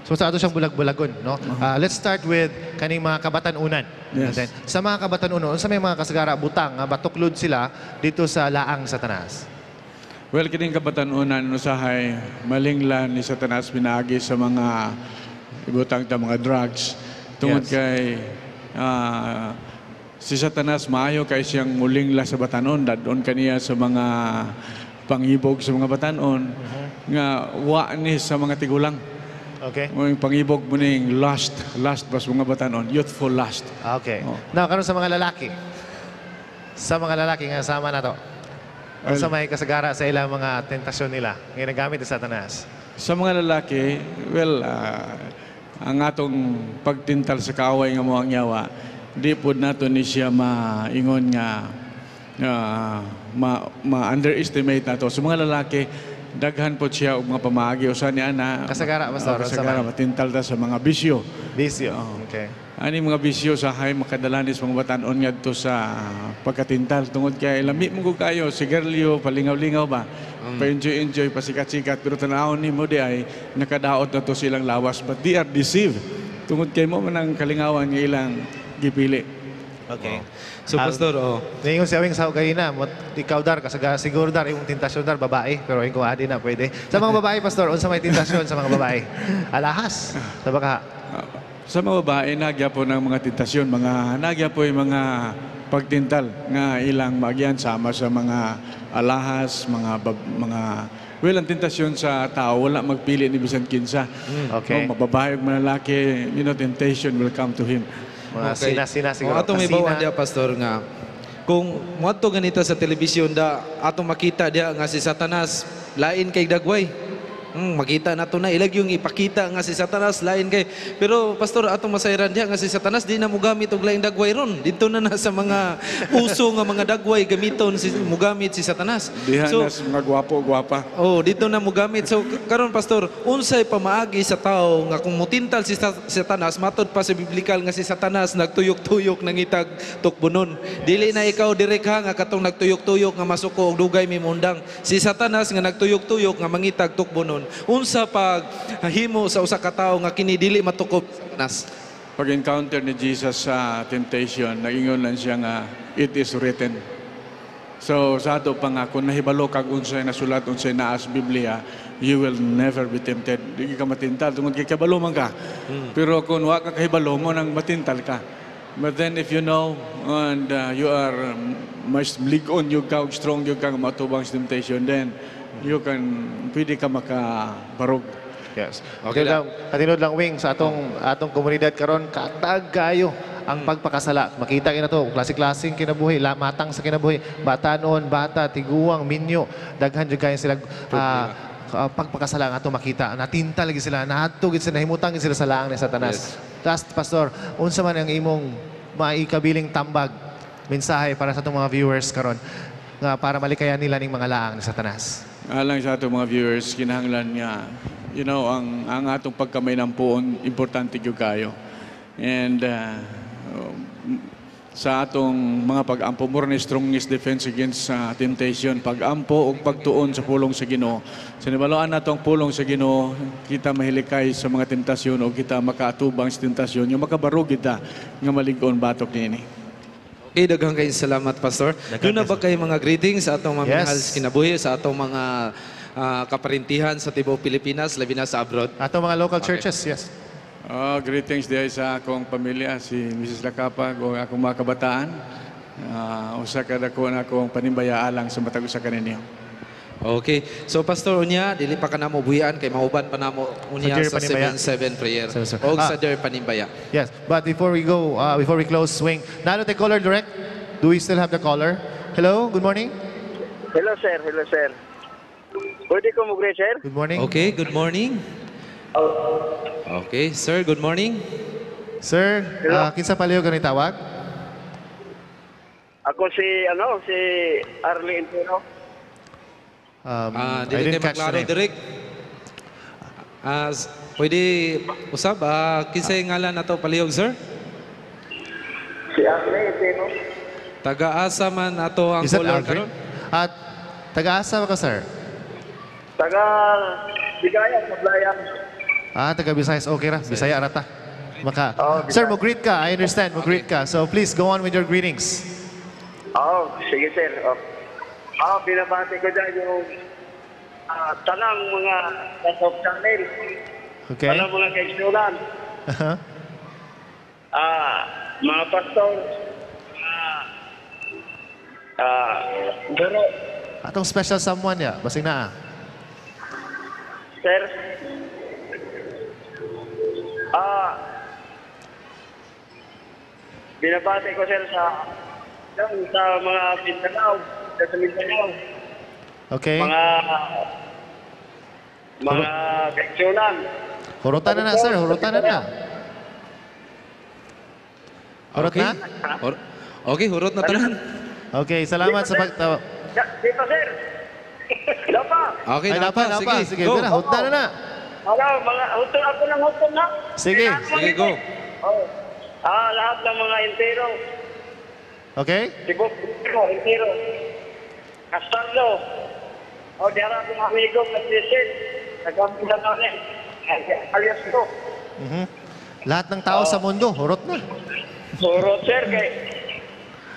So sa ato siyang bulag-bulagon, no? Let's start with kaning mga kabatan-unan.
Yes.
Then, sa mga kabatan-unon, unsa may mga kasagara butang nga batuklod sila dito sa laang Satanas?
Well, kining kabatan-unan usahay malingla ni Satanas pinaagi sa mga ibutang ta mga drugs tungod kay si Satanas maayo kay siyang mulingla sa batanon, dadon kaniya sa mga pangibog sa mga batanon nga wa ni sa mga tigulang. Mo yung pangibog mo ning lust, lust ba sa mga batanon, youthful lust.
Okay. Now, karon sa mga lalaki. Sa mga lalaki nga sama na to. Unsa may kasagara sa ilang mga tentasyon nila nga ginagamit ni Satanas?
Sa mga lalaki, well, ang atong pagtintal sa kaaway nga mo ang yawa, di pod nato ni siya maingon nga ma-underestimate nato. Sa mga lalaki, daghan po siya og mga pamaagi usa ni ana.
Kasagara, Pastor,
Oh,
unsa
kasagara
man?
matintal ta sa mga bisyo.
Bisyo. Okay.
Ani mga bisyo sa hay makadala ni sa mga batan-on ngadto sa pagkatintal tungod kay lami mo gud kayo sigarilyo, palingaw-lingaw ba, pa-enjoy-enjoy, pasikat-sikat, pero tan-awon nimo di ay nakadaot na to silang lawas, but they are deceived tungod kay mo man ang kalingawan nga ilang gipili.
Okay.
So, Pastor, oh.
Ningon si Awing sa kanina, ikaw dar, kasaga, siguro dar, yung tentasyon dar, babae. Pero yung kung adi na, pwede. Sa mga babae, Pastor, unsa may tentasyon sa mga babae? Alahas. Sa baka.
Sa mga babae, nagya po ng mga tentasyon, mga nagya po yung mga pagtintal nga ilang maagyan sama sa mga alahas, mga well, ang tentasyon sa tao wala magpili ni bisan kinsa. No, mababae o malalaki, temptation will come to him.
Mga sina-sina siguro.
O, atong may
Kasina.
bawaan diya, Pastor, nga kung moadto ganito sa telebisyon da atong makita diya nga si Satanas lain kay dagway. Makita nato na ilag yung ipakita nga si Satanas lain kay, pero Pastor, atong masayran diha nga si Satanas di na mogamit og laing dagway ron didto na na sa mga uso nga mga dagway gamiton si mogamit si Satanas.
Diha
So,
na sa mga gwapo, gwapa.
Oh, dito na mogamit. So karon, Pastor, unsay pamaagi sa tao nga kung mutintal si Satanas, matod pa sa biblical nga si Satanas nagtuyok-tuyok nangitag tukbonon. Dili na ikaw direk ha nga katong nagtuyok-tuyok nga masuko og dugay mimundang. Si Satanas nga nagtuyok-tuyok nga mangitag tukbonon. Unsa pag himo sa usa ka tawo nga kini dili matukop sa Satanas?
Pag-encounter ni Jesus sa temptation, nagingon lang siya nga, "It is written." So sa ato pa nga, kung nahibalo kag unsay nasulat, unsay naa sa Biblia, you will never be tempted. Di ka matintal, tungod kay kabalo man ka. Pero kung wa ka kahibalo mo, nang matintal ka. But then if you know, and you are mas lig-on yung ka, strong yung ka nga matubang sa temptation, then you can, pwede ka makabarog.
Yes. Okay lang. Katinod lang, Wing, sa atong atong komunidad karon katag kayo ang pagpakasala. Makita kina to, klase-klaseng kinabuhi, matang sa kinabuhi, batanon, bata, tiguang, minyo, daghan jud kayo sila pagpakasala nga ato makita. Natinta lagi sila, naadto gid sila, nahimutang gid sila sa laang ni Satanas. Last, Pastor, unsa man ang imong maikabiling tambag, mensahe para sa atong mga viewers karon nga para malikayan nila ning mga laang ni Satanas?
Alang sa atong mga viewers, kinahanglan nga, ang atong pagkamainampuon, importante gyud kayo. And sa atong mga pag-ampo, more ni strongest defense against temptation, pag-ampo o pagtuon sa pulong sa Ginoo. Sa nibaloan nato ang pulong sa Ginoo, kita mahilikay sa mga tentasyon o kita makaatubang sa tentasyon, yung makabarog kita nga malig-on batok niini.
Okay, daghang kayong salamat, Pastor. Doon na ba kayo mga greetings sa atong mga minahal sa kinabuhi, sa atong mga kaparintihan sa tibuok Pilipinas, labi na sa abroad?
Atong mga local churches, yes.
Oh, greetings diay sa akong pamilya, si Mrs. Lakapag o akong mga kabataan. Usa ka dako na akong panimbaya alang sa matag usa kaninyo.
Okay. So Pastor unya, dili pa ka namo buhian kay mauban pa namo unya
Sa Dear
sa
Panimbaya.
7-7 prayer.
7-7.
Og sa Dear Panimbaya.
Yes, but before we go, before we close, swing. Nalo the caller direct. Do we still have the caller? Hello, good morning.
Hello, sir. Hello, sir. Pwede ko mo-greet, sir?
Good morning.
Okay, good morning. Okay, sir, good morning.
Sir, kinsa paliw gani tawag?
Ako si, ano, si Arlie Entero.
I
Dili
didn't
kay
catch the
maklaro
name.
direct. Pwede usab kinsay ngalan nato palihog, sir?
Si Arlie Entero.
Taga-asa man ato ang
Is that
caller
Alvin?
karon?
At taga-asa ba ka, sir?
Taga Bigaya, Sablayan.
Taga Visayas. Okay ra. Bisaya ra ta. Maka. Sir, mo greet ka. I understand. Mo greet ka. So please go on with your greetings.
Oo, sige, sir. Oh. Binabati ko dyan yung tanang mga kasop channel.
Okay.
Tanang mga kaigsunan. Mga pastor. Guro.
Atong special someone ya. Basing naa.
Sir. Binabati ko, sir, sa mga Mindanao, sa Mindanao.
Okay.
Mga kaigsunan.
Hurutan na na, sir. Hurutan na na. Hurot
Okay.
na?
Okay, hurot na tanan.
Okay, salamat sa pagtawag.
Di pa, sir. Dapa.
Okay,
Ay,
napa,
napa, napa.
sige,
Sige,
go.
tara, hutna na na.
Hello, mga hutong ako ng hutong na.
Sige.
Sige, go.
Oh. Lahat ng mga entero.
Okay?
Cebu, entero, entero. Castaldo. O, diara akong amigo, Patricia. Nagkampila na ulit. Alias ko.
Lahat ng tao sa mundo, hurot na.
Surot, sir, kay...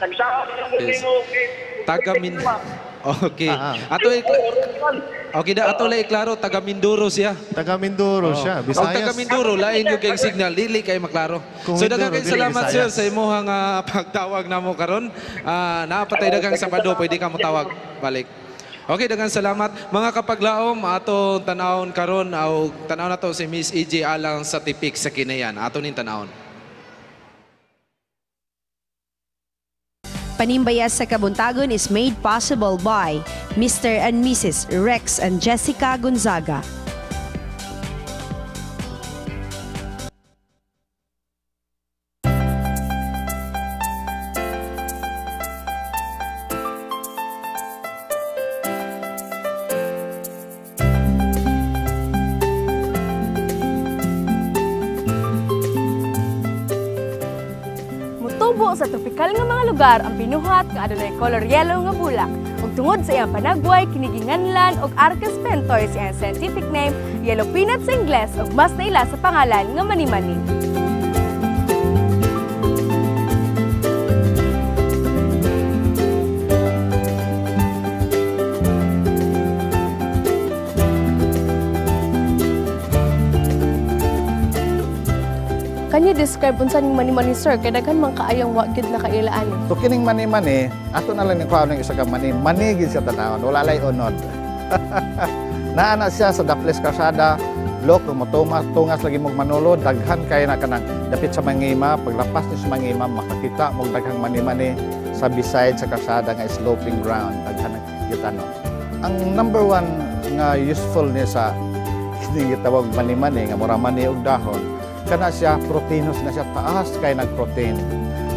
Nagsawa ko ng
Yes.
mo kay...
Taga Min. Okay. Ato Okay da ato lang iklaro taga Mindoro siya.
Taga Mindoro siya,
Og
Visayas.
taga Mindoro lain gyud kay signal dili kay maklaro.
Kung
So daghang
Mindoro,
kay
dili
salamat sir
Visayas.
sa imong pagtawag namo karon. Naa pa tay daghang Sabado pwede ka motawag balik. Okay, daghang salamat mga kapaglaom ato tan-awon karon og tan-aw nato si Miss EJ alang sa tipik sa Kinayan. Ato ning tan-awon.
Panimbaya sa Kabuntagon is made possible by Mr. and Mrs. Rex and Jessica Gonzaga.
Mutubo sa tropikal nga mga lugar ang binuhat nga adunay color yellow nga bulak. Ug tungod sa iyang panagway, kiniginganlan og Arcus pentois iyang scientific name, yellow peanut sa Ingles ug mas naila sa pangalan nga mani-mani. Can you describe unsa ning mani-mani, sir? Kay daghan man kaayong wa gyud nakailaan.
So kining mani-mani, ato na lang ni kuha ng isa ka mani, mani gid siya tanawon, wala lay unod. Naa na siya sa Daples Calzada, lok mo tungas lagi mog Manolo, daghan kay na kanang dapit sa Mangima, paglapas ni sa Mangima makakita mog daghang mani-mani sa beside sa kalsada nga sloping ground, daghan ang gitanom. Ang number one nga useful ni sa kining gitawag mani-mani nga mura mani og dahon, kana siya proteinos na siya, taas kay nagprotein.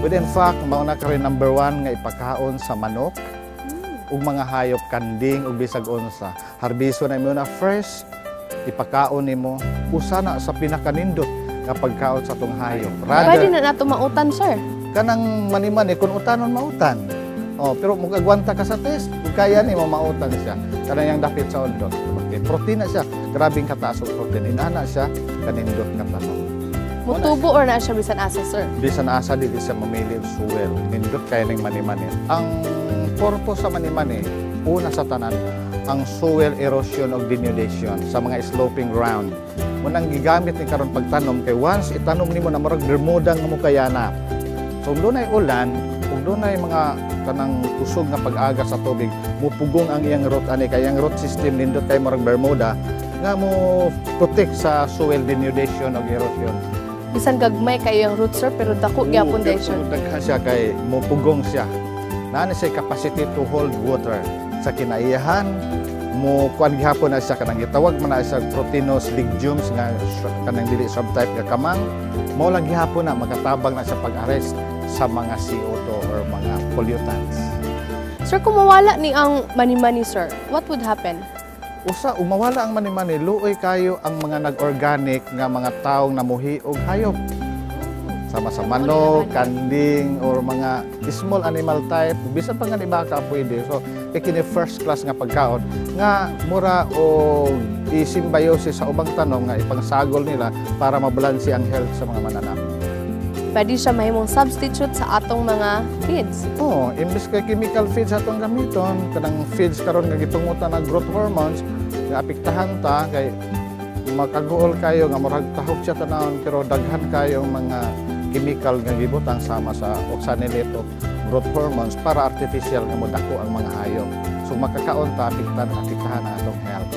With in fact, mauna ka rin number one nga ipakaon sa manok ug mga hayop, kanding ug bisag unsa. Harbiso na imo na first ipakaon nimo usa na sa pinakanindot nga pagkaon sa tong hayop.
Pwede na nato mautan, sir.
Kanang mani-mani kun utanon mautan. Oh, pero mugagwanta ka sa test, kung kaya nimo mautan siya. Kanang yang dapit sa undot. Okay, protein na siya. Grabing kataas og protein. Inana siya kanindot nga tanom.
Mutubo or na siya bisan asa, sir?
Bisan asa, dili siya mamili og soil. Nindot kay ning mani-mani. Ang purpose sa mani-mani, una sa tanan, ang soil erosion og denudation sa mga sloping ground. Munang gigamit ni karon pagtanom kay once itanom nimo na murag bermuda nga mukayana. So kung dunay ulan, kung dunay mga kanang kusog nga pag-agas sa tubig, mupugong ang iyang root ani kay ang root system nindot kay murag bermuda nga mo protect sa soil denudation og erosion.
Bisan gagmay kayo ang root, sir, pero dako gyapon
Oo,
day siya.
pero daghan siya kay mupugong siya. Naa ni siya capacity to hold water sa kinaiyahan mo kuan gihapon na siya kanang gitawag man na siya proteinous legumes nga kanang dili subtype nga kamang mao lang gihapon na makatabang na siya pag-arrest sa mga CO2 or mga pollutants.
Sir, kung mawala ni ang mani-mani, sir, what would happen?
Usa umawala ang mani-mani, luoy kayo ang mga nag-organic nga mga taong namuhi og hayop. Sama sa manok, kanding, or mga small animal type, bisan pa nga ni baka pwede. So, kay kini first class nga pagkaon nga mura og i-symbiosis sa ubang tanom nga ipangsagol nila para mabalanse ang health sa mga mananap.
Pwede siya mahimong substitute sa atong mga feeds.
Oo, imbes kay chemical feeds atong gamiton, kanang feeds karon nga gitungutan ng growth hormones, nga apektahan ta kay makaguol kayo nga murag tahok siya tanawon pero daghan kayo mga chemical nga gibutang sama sa oxalate o growth hormones para artificial nga modako ang mga hayop. So makakaon ta apektahan ang atong health.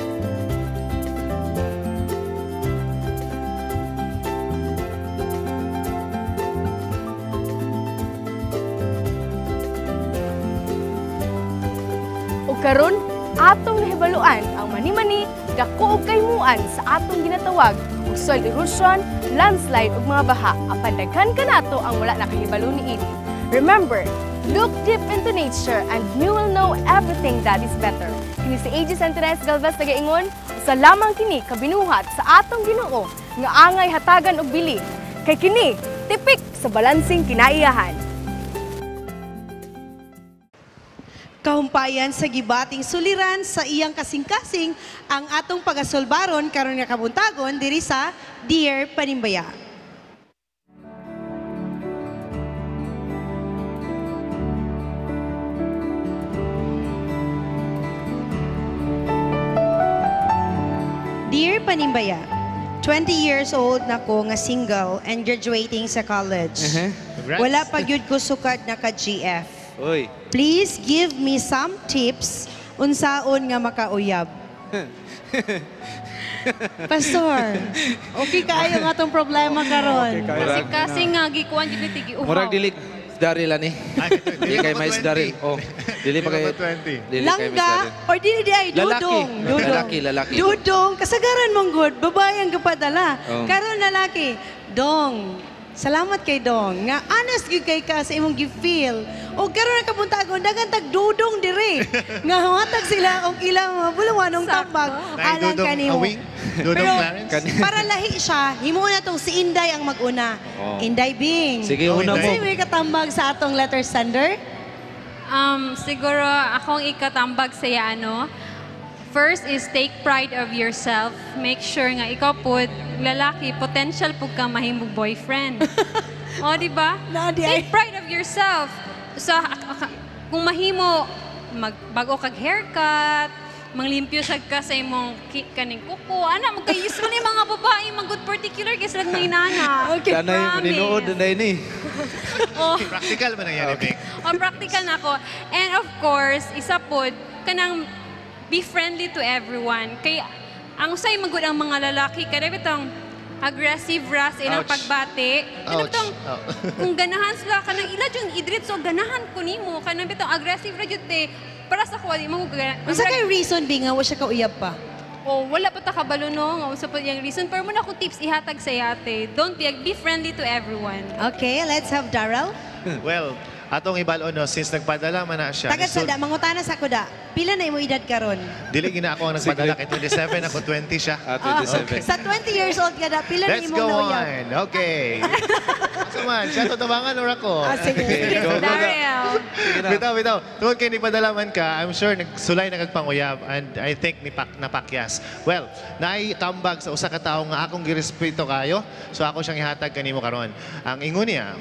Ug karon atong nahibaluan ang mani-mani dako og kaymuan sa atong ginatawag og soil erosion, landslide ug mga baha apan daghan kanato ang wala nakahibalo niini. Remember, look deep into nature and you will know everything that is better. Kini si AG Santinez Galvez nagaingon, usa lamang kini kabinuhat sa atong Ginoo nga angay hatagan og bili. Kay kini tipik sa balansing kinaiyahan.
Kahumpayan sa gibating suliran sa iyang kasing-kasing ang atong pagasulbaron karon nga kabuntagon diri sa Dear Panimbaya. Dear Panimbaya, 20 years old na ko nga single and graduating sa college.
Congrats.
Wala pa gyud ko sukad na ka GF.
Uy.
Please give me some tips unsaon nga makauyab. Pastor, okay kaayo nga atong problema karon.
Okay kaayo.
Kasi kasi nga gikuan jud ni tigi uhaw.
Murag dili Daryl ani. Dili kay Mais Daryl. Oh, dili pa kay dili kay Mais
Langga
Daryl.
or dili di ay
Lalaki.
dudong. Dudong.
Lalaki, lalaki.
Dudong, kasagaran mong good, babae ang gapadala.
Oh.
Karon lalaki, dong. Salamat kay Dong. Nga honest gyud kay ka sa imong gi-feel. O karon na kabuntagon daghang tag dudong dire. Nga humatag sila og ilang mga bulawanong tambag
Nay,
alang
Dudong
kanimo.
Awing? Dudong
Pero,
Clarence?
Para lahi siya, himuon na tong si Inday ang mag-una.
Oh.
Inday Bing.
Sige, una mo.
Unsay may katambag sa atong letter sender?
Siguro akong ikatambag sa iya, ano. First is take pride of yourself. Make sure nga ikaw po, lalaki, potential po ka mahimong boyfriend. O, di ba? Take pride of yourself. So, kung mahimo, magbago kag haircut, manglimpyo sad ka sa imong kaning kuko. Ana, magka usually mga babae, mga good particular kay sila mga inana.
Okay. Kanay
Promise.
maninood na ini.
Oh.
Practical man ang yan, Bing.
O, practical na ako. And of course, isa po, kanang be friendly to everyone. Kay ang usay magud ang mga lalaki, kaya bitong aggressive ra sa ilang
Ouch.
pagbati. Kanang
Ouch.
bitong,
Oh.
kung ganahan sila, kanang ila jud idrit, so ganahan ko nimo. Kanang bitong aggressive ra jud te. Para sa kuwa, di mo gana.
Unsa kay reason Bing nga wa siya kauyab pa?
Oh, wala pa ta kabalo no, nga unsa pa yung reason. Pero muna akong tips ihatag sa yate. Don't be friendly to everyone.
Okay, let's have Daryl.
Well, Atong ibalo no, since nagpadala man na siya.
Tagad sa da, mangutana sa kuda. Pila na imo edad karon?
Dili gina ako ang nagpadala kay 27, ako 20 siya.
Ah, 27.
Sa 20 years old ka da, pila na
Let's
imong
go
nauyab?
on. Okay. So man, siya to tabangan or ako?
Ah, sige.
Okay, go, go, go.
Daryl.
Bitaw, bitaw. Tungod kay nipadala man ka, I'm sure nagsulay na kag panguyab and I think ni pak napakyas. Well, naay tambag sa usa ka tawo nga akong girespeto kayo. So ako siyang ihatag kanimo karon. Ang ingon niya,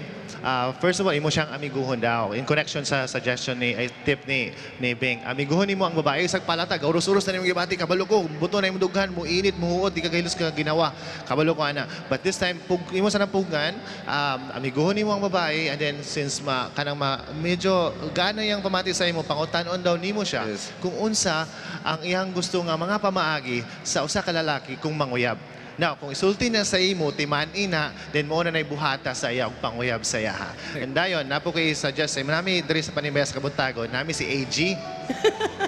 first of all, imo siyang amiguhon daw. In connection sa suggestion ni ay, tip ni Bing. Amiguhon nimo ang babae sa palatag. Urus-urus na nimo gibati kabalo ko, buto na imong dughan, mo init, mo huot, di ka gahilos ka ginawa. Kabalo ko ana. But this time pug, imo sa pugan, amiguhon nimo ang babae and then since ma kanang ma, medyo gana yang pamati sa imo, pangutan-on daw nimo siya kung unsa ang iyang gusto nga mga pamaagi sa usa ka lalaki kung manguyab. Now, kung isulti na sa imo, timan ina, then mo na na'y buhata sa iya og panguyab sa iya. Ha. And dayon, napo kay suggest, ay nami diri sa Panimbaya sa Kabuntagon, nami si AG.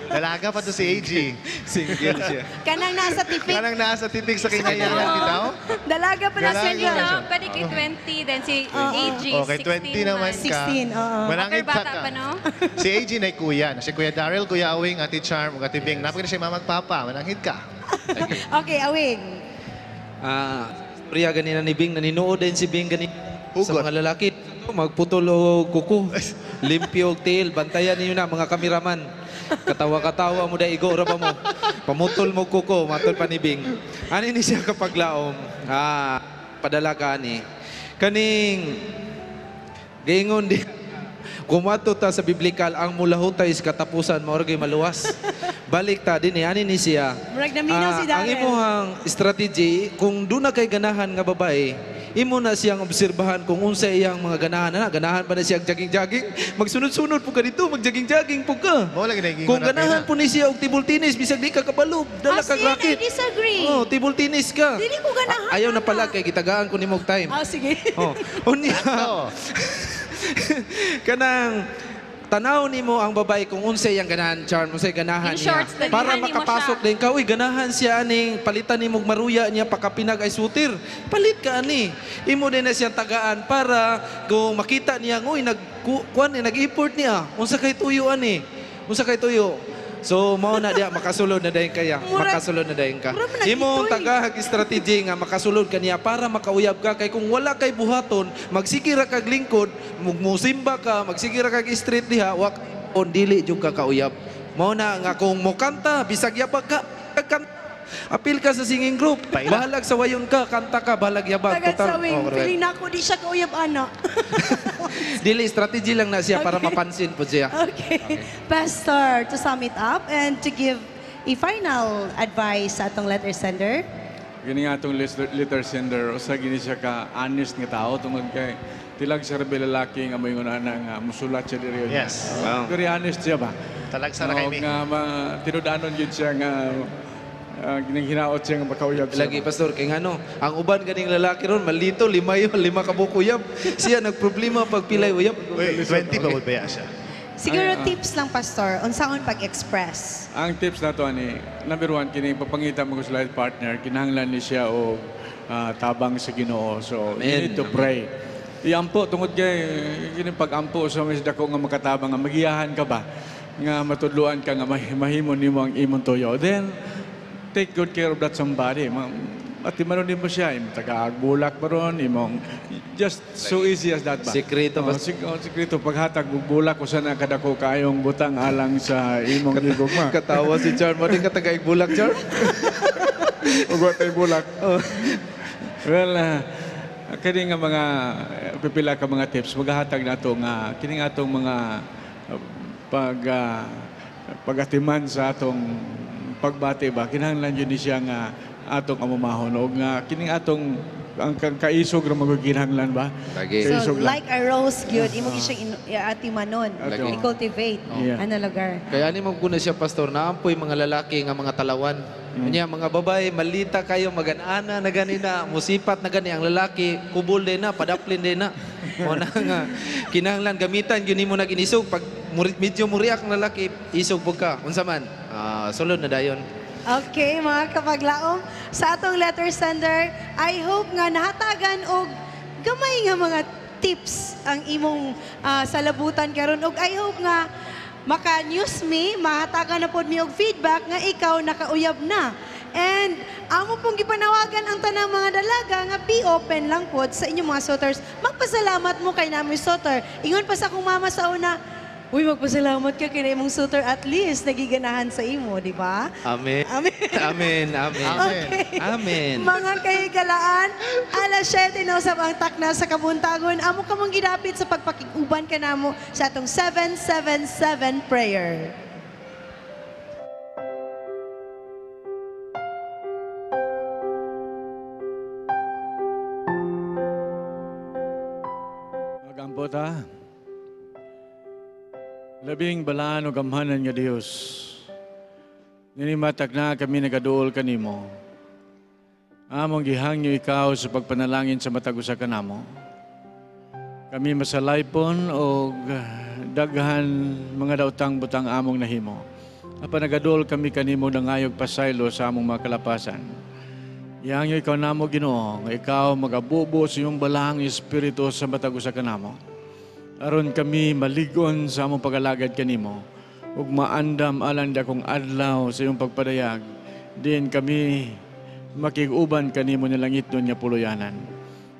Dalaga pa to si AG.
Single siya.
Kanang nasa tipik.
Kanang nasa tipik sa kinayahan bitaw.
Dalaga pa na
Dalaga
siya.
na siya.
Pwede kay 20, then si AG,
Okay, 20 naman ka.
16, oo.
Manangit
Upper bata
ka.
pa, no?
Si AG na kuya. Na si Kuya Daryl, Kuya Awing, Ate Charm, ug Ate Bing. Napaka na siya mamagpapa. Mananghid ka.
Okay, Awing.
Ah, istorya ganina ni Bing, naninuod din si Bing ganina sa mga lalaki. Magputol og kuko, limpyo og tiil, bantayan ninyo na mga kameraman. Katawa-katawa mo da igo ra ba mo. Pamutol mo kuko, matol pa ni Bing. Ani ni siya kapaglaom? Ah, padala ka ani. Kaning giingon di Kumato ta sa biblical ang mulahutay sa katapusan mao ra gyud maluwas. Balik ta dinhi ani ni siya.
Murag naminaw si
Ah, Ang
Darrell.
imuhang strategy, kung doon na kay ganahan nga babae, imo na siyang obserbahan kung unsa iyang mga ganahan na. Ganahan ba na siya jogging-jogging? Magsunod-sunod po ka dito, mag-jogging-jogging po ka.
Mao lagi na
Kung ganahan po ni siya og table tennis, bisag di ka kabalo, dala
Ah,
kag
see, I
racket.
disagree.
Oh, table tennis ka.
Dili ko ganahan.
Ayaw na pala kay gitagaan ko nimo og time.
Ah, sige.
Oh, unya. Kanang tanaw nimo ang babae kung unsay iyang ganahan, Charm, unsay ganahan
In short,
niya. Para
dalihan nimo
makapasok
siya.
din ka, uy, ganahan siya aning palitan nimo og maruya niya pakapinag ay sutir. Palit ka ani. Imo din na siyang tagaan para kung makita niya, uy, nag kuan ni nag-import niya. Unsa kay tuyo ani? Unsa kay tuyo? So mao na diya makasulod na dayon kaya, makasulod na dayon ka. Imo tagahag strategy nga makasulod kaniya para makauyab ka kay kung wala kay buhaton, magsige ra kag lingkod, musimba ka, magsige ra kag street diha, wa on dili jud ka kauyab. Mao na nga kung mokanta bisag yabag ka, kanta. Apil ka sa singing group. Bahalag sa wayon ka, kanta ka, bahalag yabag.
Tagad sa
Total,
wing.
oh, correct.
Feeling na ako di siya kauyab ana.
Dili strategy lang na siya para mapansin po siya.
Okay. Pastor, to sum it up and to give a final advice sa atong letter sender.
Gini nga atong letter sender, usa gini siya ka honest nga tao tungod kay tilag sa rebe lalaki nga moingon ana nga musulat siya diri.
Yes.
Wow. Very honest siya ba?
Talag sa ra kay mi.
Nga tinud-anon gyud siya nga ginang hinaot siya nga makauyab siya.
Lagi pastor kay ngano, ang uban ganing lalaki ron malito lima yun, lima ka buok uyab. Siya nagproblema pag pilay uyab.
Uy, 20 ba ba siya?
Siguro
Ay, ah.
tips lang, Pastor, unsaon pag-express.
Ang tips nato ani, number one, kini pagpangita mo sa life partner, kinahanglan ni siya og tabang sa Ginoo. So, you
Amen.
need to pray. Iampo tungod kay kini pag-ampo sa mas dako nga makatabang nga magiyahan ka ba nga matudluan ka nga mahimo nimo ang imong tuyo. Then take good care of that somebody. At maron nimo siya, imong taga-bulak ba ron, imong just so easy as that ba.
Sikreto
Oh,
ba?
sikreto paghatag og bulak usa na kadako kaayong butang alang sa imong gigugma.
Katawa si Charm. Mo din ka taga bulak, Charm?
Ug wa tay bulak. Well, kini nga mga pipila ka mga tips maghahatag nato nga kini nga atong mga pagatiman sa atong pagbati ba kinahanglan jud ni siya nga atong amumahon og nga kining atong ang kaisog ra magud kinahanglan ba?
Lagi.
So,
Kaisog lang.
like a rose gyud, imo gyud siyang atimanon,
Lagi.
i-cultivate.
Yeah.
Ano lugar?
Kaya ani mo na siya pastor, naampoy mga lalaki nga mga talawan. Unya mga babae malita kayo maganana na gani na musipat na gani ang lalaki kubol din na padaplin din na. Mo na nga kinahanglan gamitan gyud nimo na ginisog pag medyo muriak ang lalaki isog pud ka. Unsa man? Sulod na dayon.
Okay, mga kapaglaom, sa atong letter sender, I hope nga nahatagan og gamay nga mga tips ang imong salabutan karon ug I hope nga maka-news me, mahatagan na pod mi og feedback nga ikaw nakauyab na. And amo pong gipanawagan ang tanang mga dalaga nga be open lang pod sa inyong mga suitors. Magpasalamat mo kay namoy suitor. Ingon pa sa akong mama sa una, "Uy, magpasalamat ka kay imong suitor, at least nagiganahan sa imo," di ba?
Amen.
Amen.
Amen. Amen.
Okay.
Amen.
Mga kahigalaan, alas 7 na usab ang takna sa kabuntagon. Amo kamong gidapit sa pagpakig-uban kanamo sa atong 777 prayer.
Magampo ta. Labing balaan o gamhanan nga Dios. Ninimatak na kami nagaduol kanimo. Among gihangyo ikaw sa pagpanalangin sa matag usa kanamo. Kami masalaypon og daghan mga daotang butang among nahimo. Apan nagaduol kami kanimo nangayog pasaylo sa among mga kalapasan. Ihangyo ikaw namo, Ginoo, nga ikaw magabubo sa iyong balahang espiritu sa matag usa kanamo. Aron kami maligon sa among pagalagad kanimo ug maandam alang dakong adlaw sa iyong pagpadayag, diin kami makig-uban kanimo ni langitnon nga puluyanan.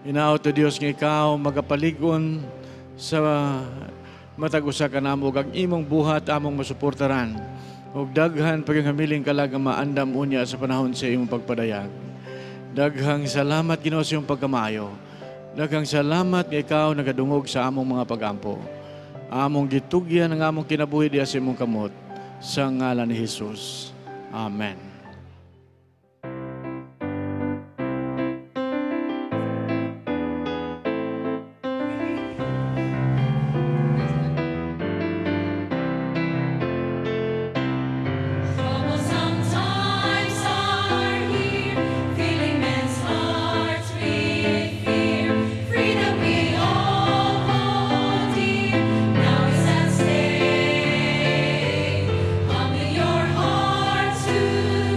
Hinaot o Dios nga ikaw magapaligon sa matag usa kanamo ug ang imong buhat among masuportaran ug daghan paging hamiling kalag nga maandam unya sa panahon sa imong pagpadayag. Daghang salamat, Ginoo, sa iyong pagkamaayo. Daghang salamat nga ikaw nagadungog sa among mga pagampo. Among gitugyan ang among kinabuhi diha sa imong kamot. Sa ngalan ni Jesus. Amen.
Troublesome times are here, filling men's hearts with fear. Freedom we all hold dear, now is at stake. Humble your hearts to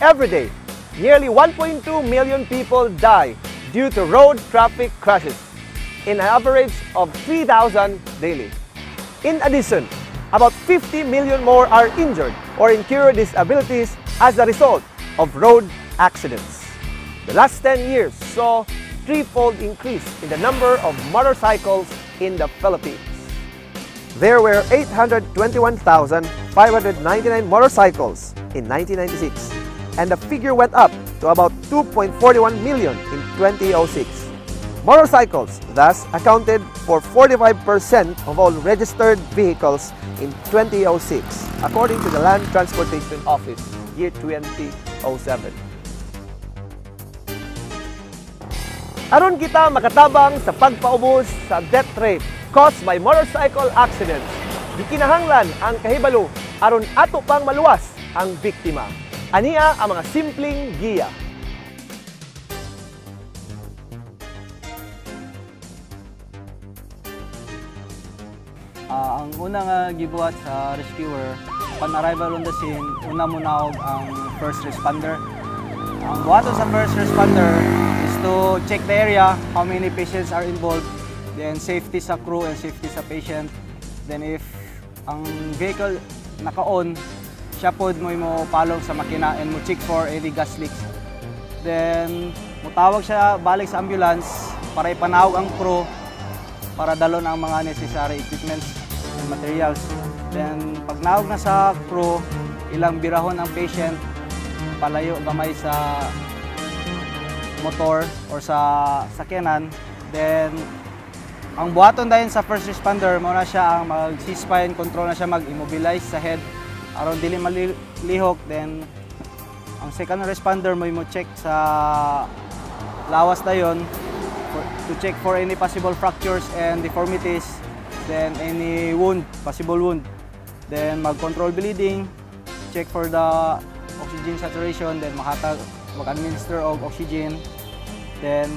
Every day, nearly 1.2 million people die due to road traffic crashes, in an average of 3,000 daily. In addition, about 50 million more are injured or incur disabilities as a result of road accidents. The last 10 years saw threefold increase in the number of motorcycles in the Philippines. There were 821,599 motorcycles in 1996, and the figure went up to about 2.41 million in 2006. Motorcycles thus accounted for 45% of all registered vehicles in 2006, according to the Land Transportation Office, year 2007. Aron kita makatabang sa pagpaubos sa death rate caused by motorcycle accidents, gikinahanglan ang kahibalo aron ato pang maluwas ang biktima. Ania ang mga simpleng giya.
Ang una nga gibuhat sa rescuer, upon arrival on the scene, una mo naog ang first responder. Ang buhaton sa first responder is to check the area, how many patients are involved, then safety sa crew and safety sa patient. Then if ang vehicle naka-on, siya pod mo palong sa makina and mo check for any gas leaks. Then mutawag siya balik sa ambulance para ipanawag ang crew para dalon ang mga necessary equipments and materials. Then pag naog na sa crew, ilang birahon ang patient palayo gamay sa motor or sa sakyanan. Then ang buhaton dayon sa first responder, mao na siya ang mag-C-spine control na siya, mag-immobilize sa head aron dili malihok. Then ang second responder mo check sa lawas dayon to check for any possible fractures and deformities, then any wound, possible wound. Then mag-control bleeding, check for the oxygen saturation, then mahatag, mag-administer og oxygen, then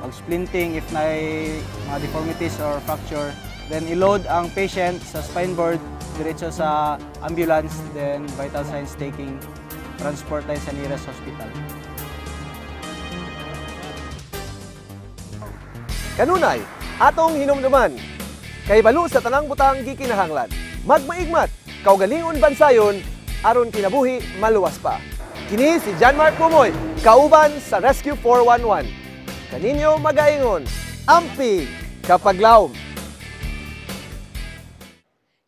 mag-splinting if naay mga deformities or fracture. Then i-load ang patient sa spine board diretso sa ambulance, then vital signs taking, transport tayo sa nearest hospital.
Kanunay, atong hinumduman, kay balo sa tanang butang gikinahanglan. Magmaigmat, kaugalingon bansayon, aron kinabuhi maluwas pa. Kini si John Mark Pumoy, kauban sa Rescue 411. Kaninyo magaingon, ampi kapaglaom.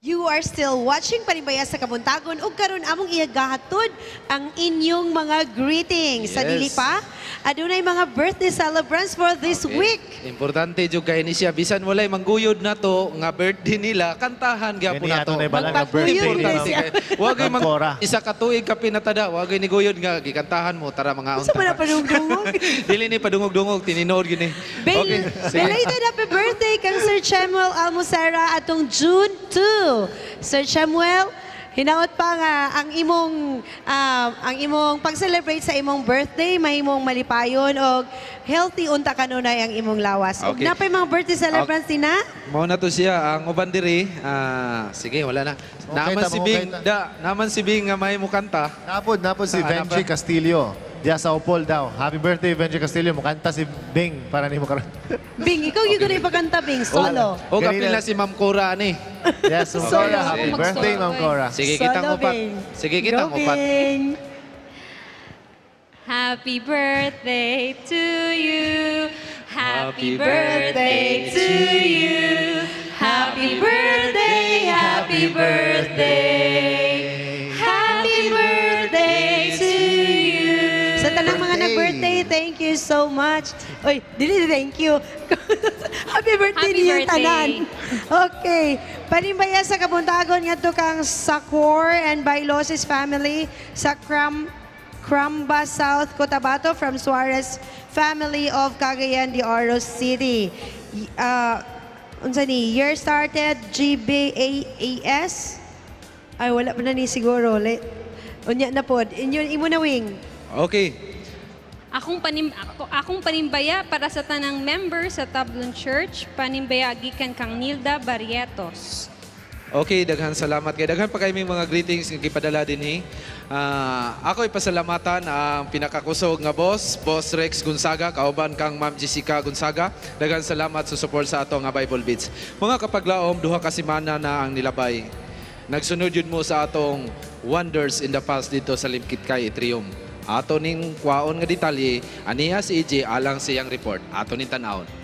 You are still watching Panimbaya sa Kabuntagon ug karon among ihagahatod ang inyong mga greetings. Sa
Yes.
dili pa, adunay mga birthday celebrants for this week.
Importante jud kay ni siya bisan walay mangguyod na to nga birthday nila, kantahan gyapon
Kani
na to.
ato na bala nga birthday ni
Importante
Ma'am
kay. Wa gyud
Ma'am Cora.
isa ka tuig ka pinatada, wa gyud niguyod nga gikantahan mo tara mga
Unsa man na padungdungog?
Dili ni padungog-dungog tininod gyud ni. Okay, sige.
Belated happy birthday kang Sir Chemuel Almosera atong June 2. Sir Chemuel, hinaot pa nga ang imong pag-celebrate sa imong birthday mahimong malipayon og healthy unta kanunay ang imong lawas. Ug
Okay.
napay mga birthday celebrants ni na?
Mao na to siya ang uban diri. Sige, wala na.
Okay,
Naman
tama,
si Bing,
okay ta.
da, naman si Bing nga may mukanta.
Napod si Benji
napa.
Castillo. Diya sa Opol daw. Happy birthday, Benji Castillo. Mukanta si Bing para nimo karon.
Bing, ikaw yung guna ipakanta, Bing. Solo.
O kapil na si Ma'am Cora ani.
Yes, Ma'am Cora. Happy birthday, Ma'am Cora.
Sige, kitang
Solo,
upat.
Bing.
Sige, kitang
Go,
upat.
Bing.
Happy birthday to you. Happy birthday to you. Happy birthday, happy birthday. Happy birthday to you.
Sa tanang mga nag-birthday, thank you so much. Oy, dili thank you. Happy birthday
Happy
niyo
birthday.
tanan. Okay. Panimbaya sa Kabuntagon ngadto kang Sakor and Bailosis family sa Cramba South Cotabato from Suarez family of Cagayan de Oro City. Unsa ni year started GBAAS? Ay wala pa na ni siguro. Unya na pod. Inyo imo na wing.
Okay.
Akong panimbaya para sa tanang member sa Tablon Church, panimbaya gikan kang Nilda Barrientos.
Okay, daghan salamat kay daghan pa kay mga greetings nga gipadala dinhi. Ako ipasalamatan ang pinakakusog nga boss, Boss Rex Gonzaga, kauban kang Ma'am Jessica Gonzaga. Daghan salamat sa support sa ato nga Bible Beats. Mga kapaglaom, 2 ka semana na ang nilabay. Nagsunod yun mo sa atong Wonders in the Past dito sa Limketkai Atrium. Ato ning kwaon nga detalye, aniya si EJ alang siyang report. Ato ning tan-awon.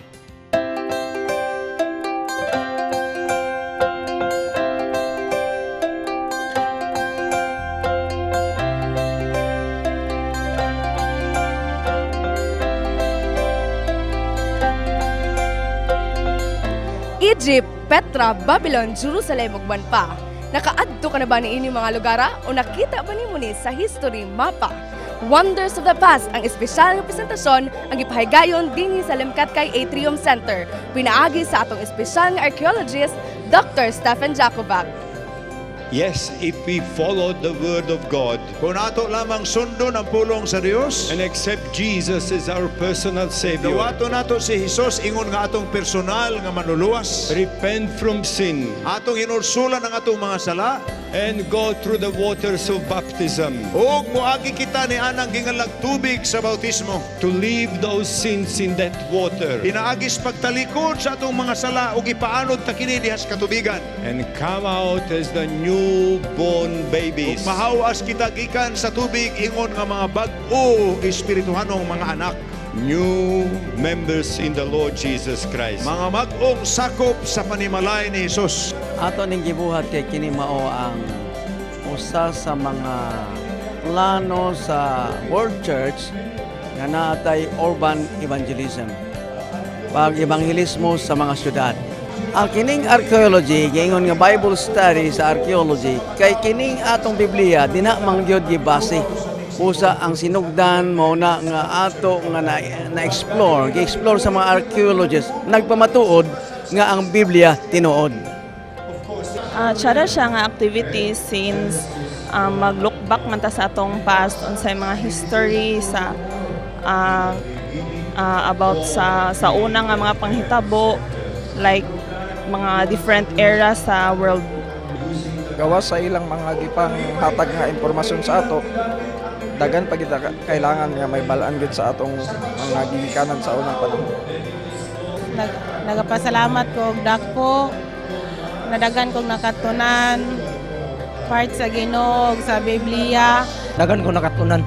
Egypt, Petra, Babylon, Jerusalem ug uban pa. Nakaadto ka na ba niini mga lugara o nakita ba nimo ni sa history mapa? Wonders of the Past ang espesyal nga presentasyon ang gipahigayon dinhi sa Limketkai Atrium Center. Pinaagi sa atong espesyal nga archaeologist Dr. Stephen Jakovac.
Yes, if we follow the word of God.
Kung ato lamang sundon ang pulong sa Dios
and accept Jesus as our personal Savior.
Dawato nato si Jesus ingon nga atong personal nga manluluwas.
Repent from sin.
Atong hinulsulan ang atong mga sala
and go through the waters of baptism.
Ug moagi kita ni anang gingalag tubig sa bautismo.
To leave those sins in that water.
Pinaagis pagtalikod sa atong mga sala ug ipaanod ta kini diha sa katubigan.
And come out as the newborn babies.
Ug mahawas kita gikan sa tubig ingon nga mga bag-o espirituhanong mga anak.
New members in the Lord Jesus Christ.
Mga mag-ong sakop sa panimalay ni Jesus.
Ato ning gibuhat kay kini mao ang usa sa mga plano sa World Church nga naatay urban evangelism. Pag-ebanghelismo sa mga syudad. Ang kining archaeology, giingon nga Bible study sa archaeology, kay kining atong Biblia dinha man gyud gibase. Usa ang sinugdan mao na nga ato nga na-explore, gi-explore sa mga archaeologists, nagpamatuod nga ang Biblia tinuod.
Tsara siya nga activity since mag-look back man ta sa atong past unsay mga history sa about sa una nga mga panghitabo, like mga different era sa world.
Gawas sa ilang mga gipanghatag nga impormasyon sa ato, dagan pa kita kailangan nga may balaan gid sa atong mga gigikanan sa unang panahon.
Nagapasalamat ko og dako, nadagan kog nakatunan part sa Ginoo sa Biblia.
Dagan ko nakatunan.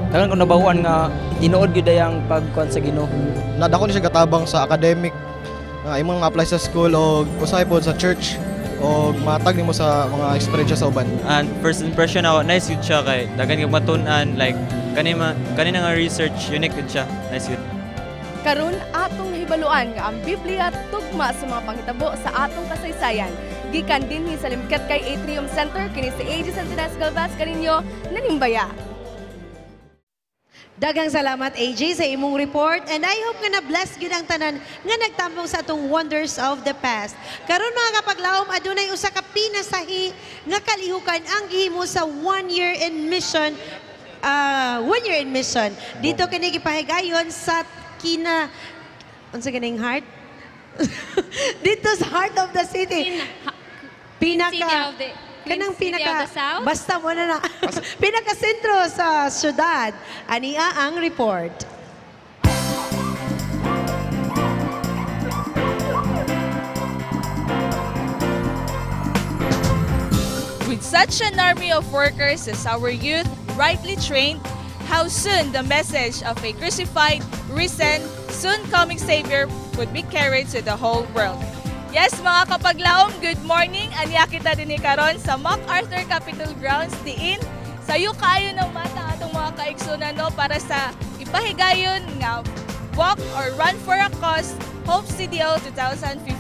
Dagan ko nabawan nga tinuod gyud ang pagkuan sa Ginoo.
Nadako ni siya katabang sa academic nga imong apply sa school o usahay pod sa church o matag nimo sa mga experience sa uban.
And first impression ako, nice yun siya kay dagan kag matun-an, like kanina nga research unique yun siya, nice yun.
Karon atong nahibaluan nga ang Biblia tugma sa mga panghitabo sa atong kasaysayan. Gikan dinhi sa Limketkai Atrium Center kini si AJ Santinas Galvaz kaninyo nanimbaya.
Daghang salamat AJ sa imong report, and I hope nga na-bless gyud ang tanan nga nagtambong sa atong Wonders of the Past. Karon mga kapaglaom, adunay usa ka pinasahi nga kalihukan ang gihimo sa 1 year in mission, 1 year in mission. Dito kini gipahigayon sa kina unsa ganing heart? Dito sa heart of the city. Pinaka kanang pinaka basta mo na pinaka sentro sa syudad. Ania ang report.
With such an army of workers as our youth, rightly trained, how soon the message of a crucified, risen, soon-coming Savior would be carried to the whole world. Yes, mga kapaglaom, good morning. Aniya kita din karon sa MacArthur Capitol Grounds, diin. Sayo kaayo ng mata atong mga kaigsunan, no, para sa ipahigayon nga Walk or Run for a Cause Hope CDO 2015.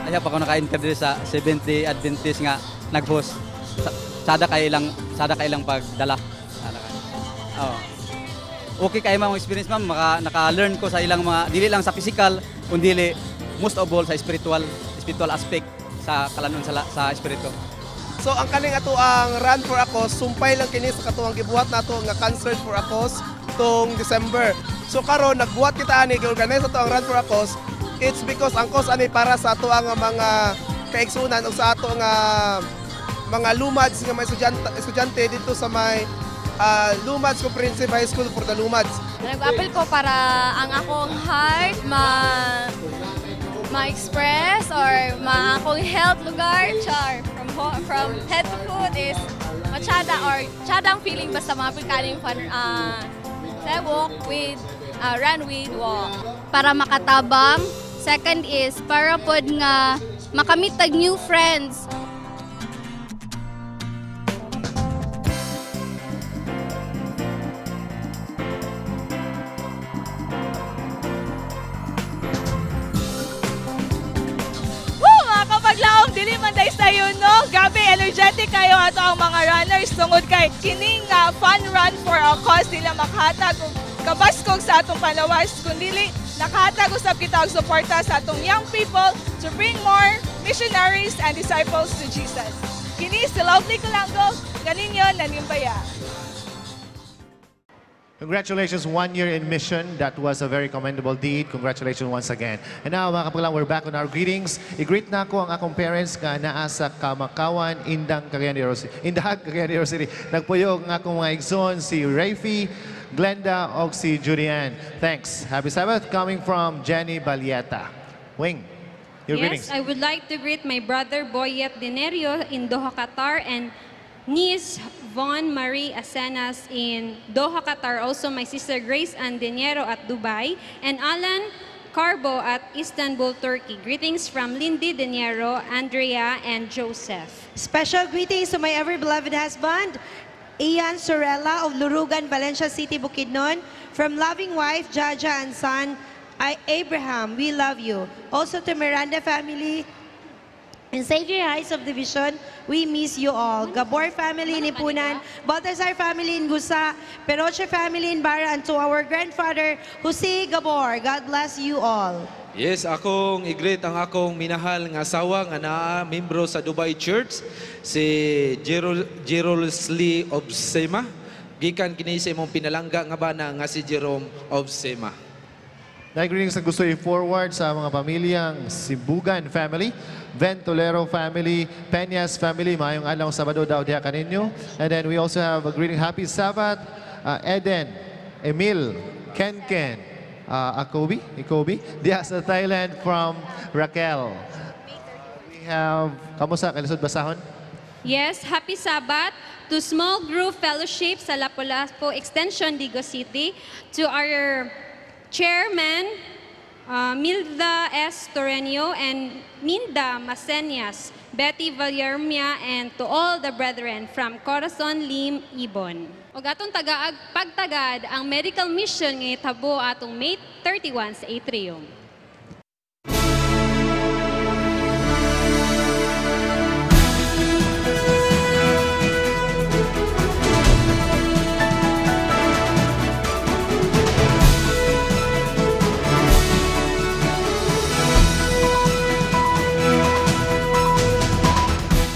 Ayaw pa ko naka-enter diri sa Seventh-day Adventist nga nag-host. Sada kay ilang pagdala. Oh. Okay kay ma'am experience ma'am, naka-learn ko sa ilang mga dili lang sa physical kundi most of all sa spiritual aspect sa kalanon sa espiritu.
So ang kaning ato ang Run for a Cause, sumpay lang kini sa katuang gibuhat nato nga concert for a cause. kadtong December. So karon nagbuhat kita ani, gi-organize ato ang Run for a Cause. It's because ang cause ani para sa ato ang mga kaigsunan o sa ato nga mga lumads nga mga estudyante dito sa may Lumads Comprehensive High School for the Lumads.
Nag-apil ko para ang akong heart ma-express or ma akong health lugar char from head to foot is machada or chada ang feeling basta maapil ka ning fun sa walk with run with walk.
Para makatabang. Second is para pod nga makamit tag new friends.
Woo! Mga kapaglaom, dili man day sayo, no? Grabe, energetic kayo ato ang mga runners tungod kay kining fun run for a cause nila makahatag og kabaskog sa atong palawas, kundili nakahatag usab kita og suporta sa atong young people to bring more missionaries and disciples to Jesus. Kini si Lovely Colango, kaninyo nanimbaya.
Congratulations, 1 year in mission. That was a very commendable deed. Congratulations once again. And now, mga kapaglaom, we're back on our greetings. I-greet na ako ang akong parents nga naa sa Kamakawan, Indang, Cagayan de Oro City. Indahag, Cagayan de Oro City. Nagpuyog ang akong mga igsoon, si Rayfie, Glenda, og si Julianne. Thanks. Happy Sabbath coming from Jenny Balieta. Wing, your
Yes,
greetings.
I would like to greet my brother Boyet Denerio in Doha, Qatar, and niece Von Marie Asenas in Doha, Qatar. Also, my sister Grace Ann Deniero at Dubai, and Alan Carbo at Istanbul, Turkey. Greetings from Lindy Deniero, Andrea, and Joseph.
Special greetings to my ever-beloved husband, Ian Sorella of Lurugan, Valencia City, Bukidnon. From loving wife, Jaja, and son, Abraham, we love you. Also to Miranda family in Xavier High Subdivision, we miss you all. Gabor family in Ipunan, Baltazar family in Gusa, Peroche family in Barra, and to our grandfather, Jose Gabor. God bless you all.
Yes, akong i-greet ang akong minahal nga asawa nga naa membro sa Dubai Church, si Gerald Lee Obsema. Gikan kini sa imong pinalangga nga bana nga si Jerome Obsema.
Dahil greetings na gusto i-forward sa mga pamilyang Sibugan family, Ventolero family, Peñas family, maayong adlaw Sabado daw diha kaninyo. And then we also have a greeting, Happy Sabbath, Eden, Emil, Kenken, Akobi, Ikobi, diha sa Thailand from Raquel. We have, kamusta, kalisod basahon?
Yes, happy Sabbath to Small Group Fellowship sa Lapu-Lapu Extension, Digos City, to our chairman, Milda S. Torrenio and Minda Masenias, Betty Vallermia, and to all the brethren from Corazon Lim Ibon. Og atong tagaag pagtagad ang medical mission nga itabo atong May 31 sa Atrium.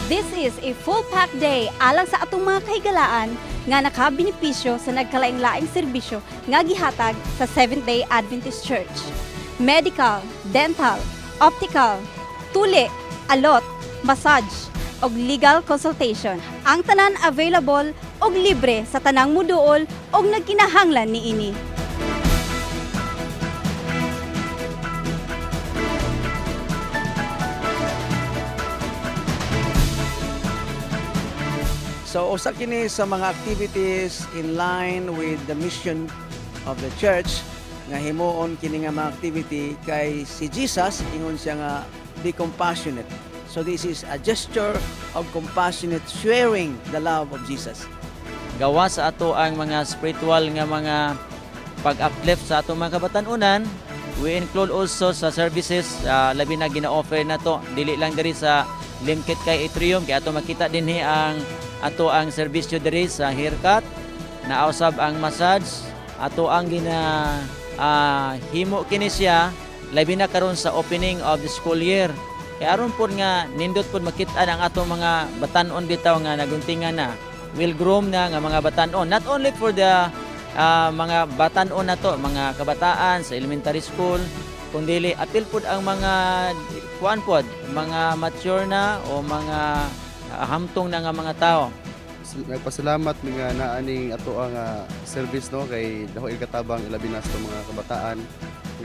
This is a full-packed day alang sa atong mga kahigalaan nga nakabenepisyo sa nagkalaing-laing serbisyo nga gihatag sa Seventh-day Adventist Church. Medical, dental, optical, tuli, alot, massage, og legal consultation. Ang tanan available og libre sa tanang muduol og nagkinahanglan niini.
So usa kini sa mga activities in line with the mission of the church nga himuon kini nga mga activity kay si Jesus ingon siya nga be compassionate. So this is a gesture of compassionate sharing the love of Jesus.
Gawa sa ato ang mga spiritual nga mga pag-uplift sa ato mga kabatanunan, we include also sa services labi na gina-offer na to dili lang diri sa Limkit kay Atrium kay ato makita dinhi ang ato ang serbisyo diri sa haircut, nausab ang massage, ato ang gina himo kini siya labi na karon sa opening of the school year. Kay aron pod nga nindot pod makita ang ato mga batan-on bitaw nga naguntingan na, well groom na nga mga batan-on, not only for the mga batan-on na to, mga kabataan sa elementary school, kundili apil pud ang mga kuan pod, mga mature na o mga hamtong na nga mga tao.
Nagpasalamat mi nga naa ning ato ang service, no, kay dako katabang ilabi na sa mga kabataan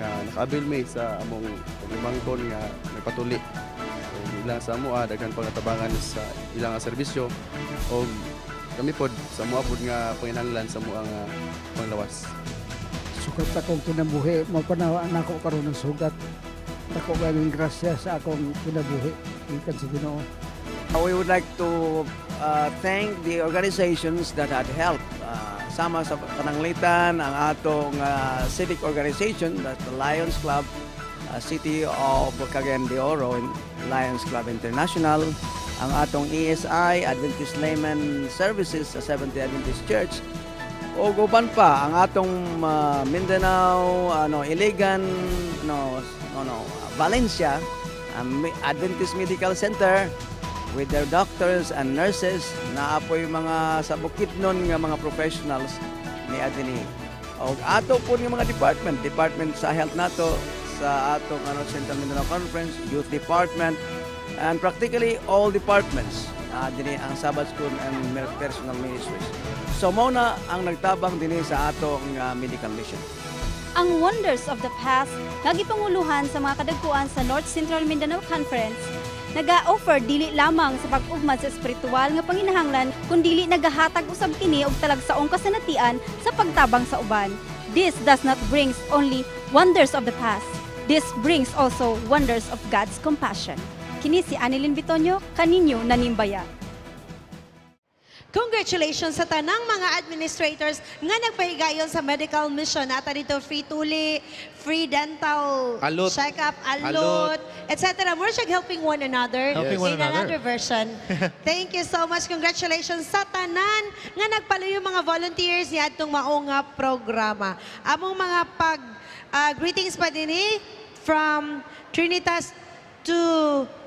nga naka-avail mi sa among pagmangkon nga nagpatuli. So, ilang sa amo daghan pangatabangan sa ilang serbisyo og kami pod sa amo pod nga panginahanglan sa amo nga panglawas.
Sukat akong kinabuhi, mapanawa nako karon ng sugat. Dako kayong grasya sa akong kinabuhi gikan sa Ginoo.
We would like to thank the organizations that had helped. Sama sa Pananglitan, ang atong civic organization, that's the Lions Club, City of Cagayan de Oro, and Lions Club International, ang atong ESI, Adventist Layman Services sa Seventh-day Adventist Church, o uban pa ang atong Mindanao, ano, Iligan, no, Valencia, Adventist Medical Center, with their doctors and nurses, naa poy mga sa Bukidnon nga mga professionals ni adini. Og ato po nga mga department, department sa health nato, sa atong ano, Central Mindanao Conference, Youth Department, and practically all departments dinhi ang Sabbath School and Personal Ministries. So mao na ang nagtabang dinhi sa atong medical mission.
Ang Wonders of the Past nga gipanguluhan sa mga kadagkuan sa North Central Mindanao Conference naga-offer dili lamang sa pag-ugmad sa espiritual nga panginahanglan, kundili nagahatag usab kini og talagsaong kasanatian sa pagtabang sa uban. This does not brings only wonders of the past. This brings also wonders of God's compassion. Kini si Annalyn Bitonio, kaninyo nanimbaya.
Congratulations sa tanang mga administrators nga nagpahigayon sa medical mission. Nata dito free tuli, free dental
Alot.
check-up, alot,
Alot.
etc. More siya helping one another
Helping one
in
another.
another version. Thank you so much. Congratulations sa tanan nga nagpaluyo mga volunteers ni adtong mao nga programa. Among mga pag greetings pa dinhi from Trinitas to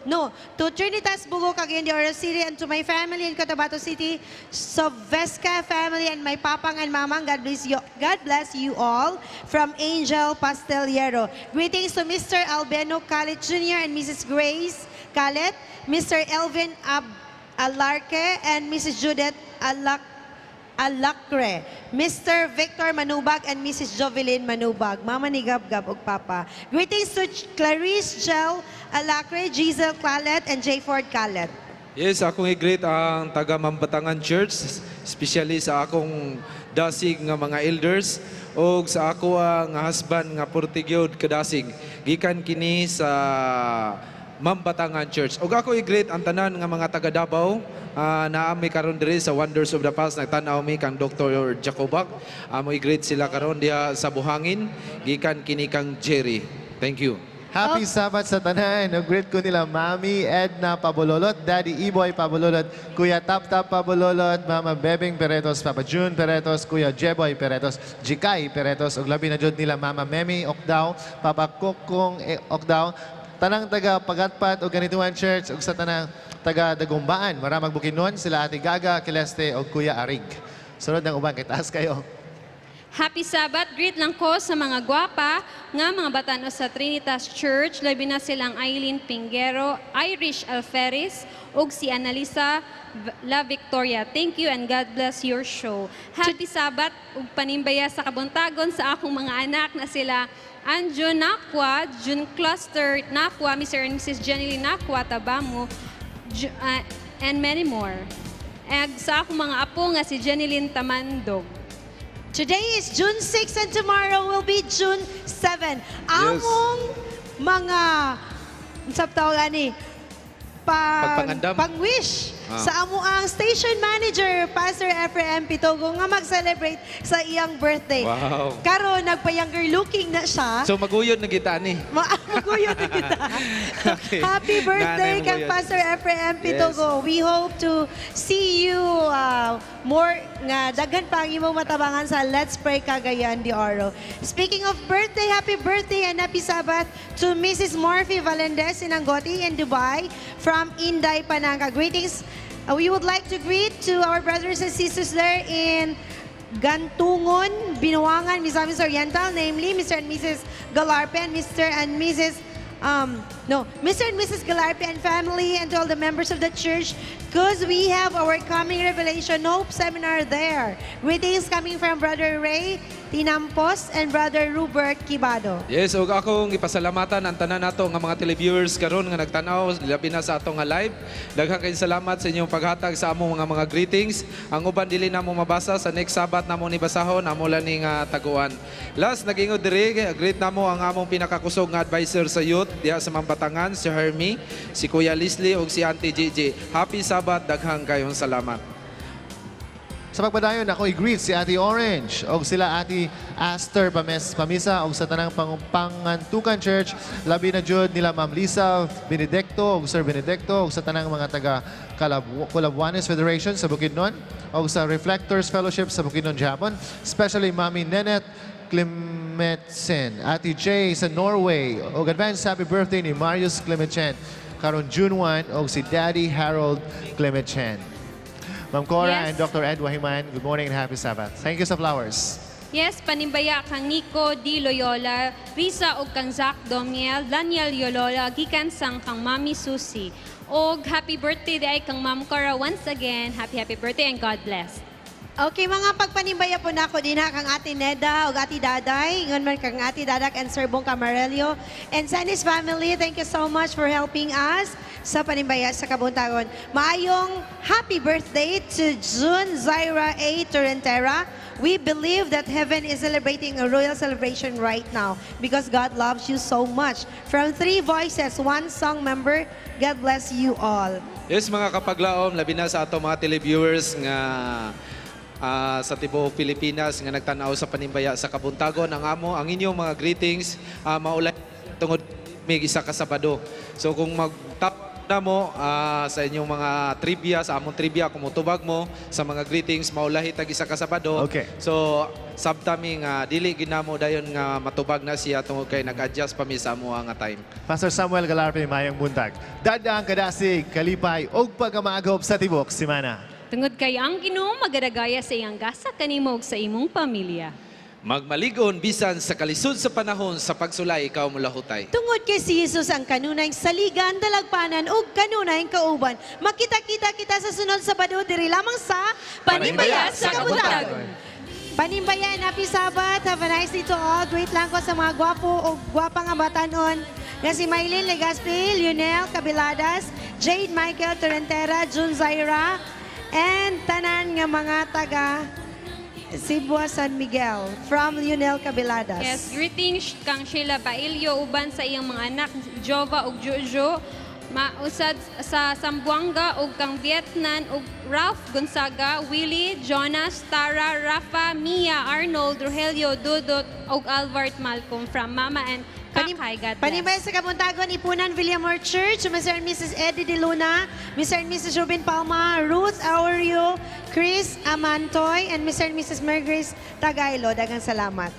no to Trinitas Bugo, Cagayan de Oro City, and to my family in Cotabato City, Sovesca family and my papang and mamang. God bless you. God bless you all from Angel Pasteliero. Greetings to Mr. Albeno Calit Jr. and Mrs. Grace Calet, Mr. Elvin Alarque and Mrs. Judith Alacre, Mr. Victor Manubag and Mrs. Jovelyn Manubag, Mama ni Gab Gab ug Papa. Greetings to Clarice Gel Alacre, Giselle Clalet, and J. Ford Calet.
Yes, akong i-greet ang taga Mambatangan Church, especially sa akong dasig nga mga elders og sa ako ang husband nga portigyod kadasig gikan kini sa Mambatangan Church. Og ako i-greet ang tanan nga mga taga Davao, naa mi karon diri sa Wonders of the Past, nagtan-aw mi kang Dr. Jacobak. Amo i-greet sila karon diha sa Buhangin gikan kini kang Jerry. Thank you.
Happy Sabbath sa tanan. Greet ko nila Mami Edna Pabololot, Daddy Iboy Pabololot, Kuya Tap Tap Pabololot, Mama Bebeng Peretos, Papa June Peretos, Kuya Jeboy Peretos, Jikay Peretos, ug labi na jud nila Mama Memi Okdaw, Papa Kokong Okdaw, tanang taga Pagatpat ug Ganituan Church ug sa tanang taga Dagumbaan, Maramag Bukidnon, sila Ate Gaga, Celeste ug Kuya Arig. Sunod ng uban kay taas kayo.
Happy Sabbath. Greet lang ko sa mga gwapa nga mga batano sa Trinitas Church. Labi na silang Eileen Pinguero, Irish Alferis, ug si Annalisa La Victoria. Thank you and God bless your show. Happy Sabbath ug panimbaya sa kabuntagon sa akong mga anak na sila Anjo Nakwa, June Cluster Nakwa, Mr. and Mrs. Jenny Nakwa Tabamu, and many more. And sa akong mga apo nga si Jenny Tamandog.
Today is June 6 and tomorrow will be June 7. Among mga sa tawag ani
Pagpangandam.
Pang-wish sa amo ang station manager Pastor Ephraim Pitogo nga mag-celebrate sa iyang birthday.
Wow.
Karon nagpa-younger looking na siya.
So maguyod na kita ni.
Maguyod na kita.
Okay.
Happy birthday
Nanay,
kang
maguyod.
Pastor Ephraim Pitogo. We hope to see you more nga daghan pa ang imong matabangan sa Let's Pray Cagayan de Oro. Speaking of birthday, happy birthday and happy Sabbath to Mrs. Murphy Valendez Sinangoti in Dubai from Inday Panangka. Greetings. We would like to greet to our brothers and sisters there in Gantungon, Binuangan, Misamis Oriental, namely Mr. and Mrs. Galarpe and Mr. and Mrs. No, Mr. and Mrs. Galarpe and family and to all the members of the church, because we have our coming Revelation Hope Seminar there. Greetings coming from Brother Ray Tinampos and Brother Rupert Kibado.
Yes, ug akong ipasalamatan ang tanan nato nga mga televiewers karon nga nagtan-aw labi na sa atong nga live. Daghang kayong salamat sa inyong paghatag sa among mga greetings. Ang uban dili namo mabasa, sa next Sabat namo ni basahon, amo lang ni nga taguan. Last nag-ingon diri, greet namo ang among pinakakusog nga advisor sa youth diha sa Mambatangan, si Hermie, si Kuya Leslie ug si Auntie Gigi. Happy Sabat, daghang kayong salamat.
Sa pagpadayon, ako i-greet si Ate Orange o sila Ate Aster Pamisa o sa tanang Pangantukan Church, labi na jud nila Ma'am Lisa Benedicto o Sir Benedicto o sa tanang mga taga Colabuanes Federation sa Bukidnon o sa Reflectors Fellowship sa Bukidnon, Japon, especially Mami Nenet Clemetsen, Ate Jay sa Norway, o advance happy birthday ni Marius Clemetsen karon June 1 o si Daddy Harold Clemetsen. Ma'am Cora and Dr. Ed Wahiman, good morning and happy Sabbath. Thank you sa flowers.
Yes, panimbaya kang Nico D. Loyola, Risa og kang Zach Domiel, Daniel Yolola, gikan sang kang Mami Susi. Og happy birthday diay kang Ma'am Cora once again. Happy happy birthday and God bless.
Okay, mga pagpanimbaya po nako dinha kang Ate Neda ug Ate Daday, ingon man kang Ate Dadak and Sir Bong Camarello and Sanis family, thank you so much for helping us sa panimbaya sa kabuntagon. Maayong happy birthday to June Zaira A. Torrentera. We believe that heaven is celebrating a royal celebration right now because God loves you so much. From Three Voices, One Song member, God bless you all.
Yes, mga kapaglaom, labi na sa ato mga televiewers nga sa tibuok Pilipinas nga nagtan-aw sa panimbaya sa kabuntagon, ang amo ang inyong mga greetings maulay tungod may isa ka Sabado. So kung mag-tap na mo sa inyong mga trivia, sa among trivia, kung mutubag mo sa mga greetings, maulahi tag isa ka Sabado. So sabta mi nga dili ginamo dayon nga matubag na siya tungod kay nag-adjust pa mi sa amo nga time.
Pastor Samuel Galarpe, mayong buntag. Dadang kadasig, kalipay, og pagkamagop sa tibok simana.
Tungod kay ang Ginoo magadagaya sa iyang gasa kanimo ug sa imong pamilya.
Magmaligon bisan sa kalisod sa panahon, sa pagsulay ikaw mulahutay.
Tungod kay si Jesus ang kanunayng saligan, dalagpanan ug kanunayng kauban. Makita-kita kita sa sunod Sabado diri lamang sa Panimbaya sa Kabuntagon. Panimbaya and happy Sabbath. Have a nice day to all. Greet lang ko sa mga gwapo o gwapa nga batanon nga si Maylin Legaspi, Lionel Cabiladas, Jade Michael Torrentera, June Zaira, and tanan nga mga taga Cebu San Miguel from Lionel Cabiladas.
Yes, greetings kang Sheila Bailio uban sa iyang mga anak Jova ug Jojo, mausad sa Sambuanga ug kang Vietnam ug Ralph Gonzaga, Willie, Jonas, Tara, Rafa, Mia, Arnold, Rogelio, Dudut ug Albert Malcolm from Mama and Kakay. God bless.
Panimbaya sa Kabuntagon, Ipunan Villamor Church, Mr. and Mrs. Eddie De Luna, Mr. and Mrs. Ruben Palma, Ruth Aureo, Chris Amantoy, and Mr. and Mrs. Mergrace Tagailo. Daghang salamat.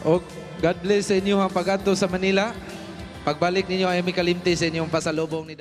Og God bless sa inyo ang pagadto sa Manila. Pagbalik ninyo ay may kalimti sa inyong pasalubong ni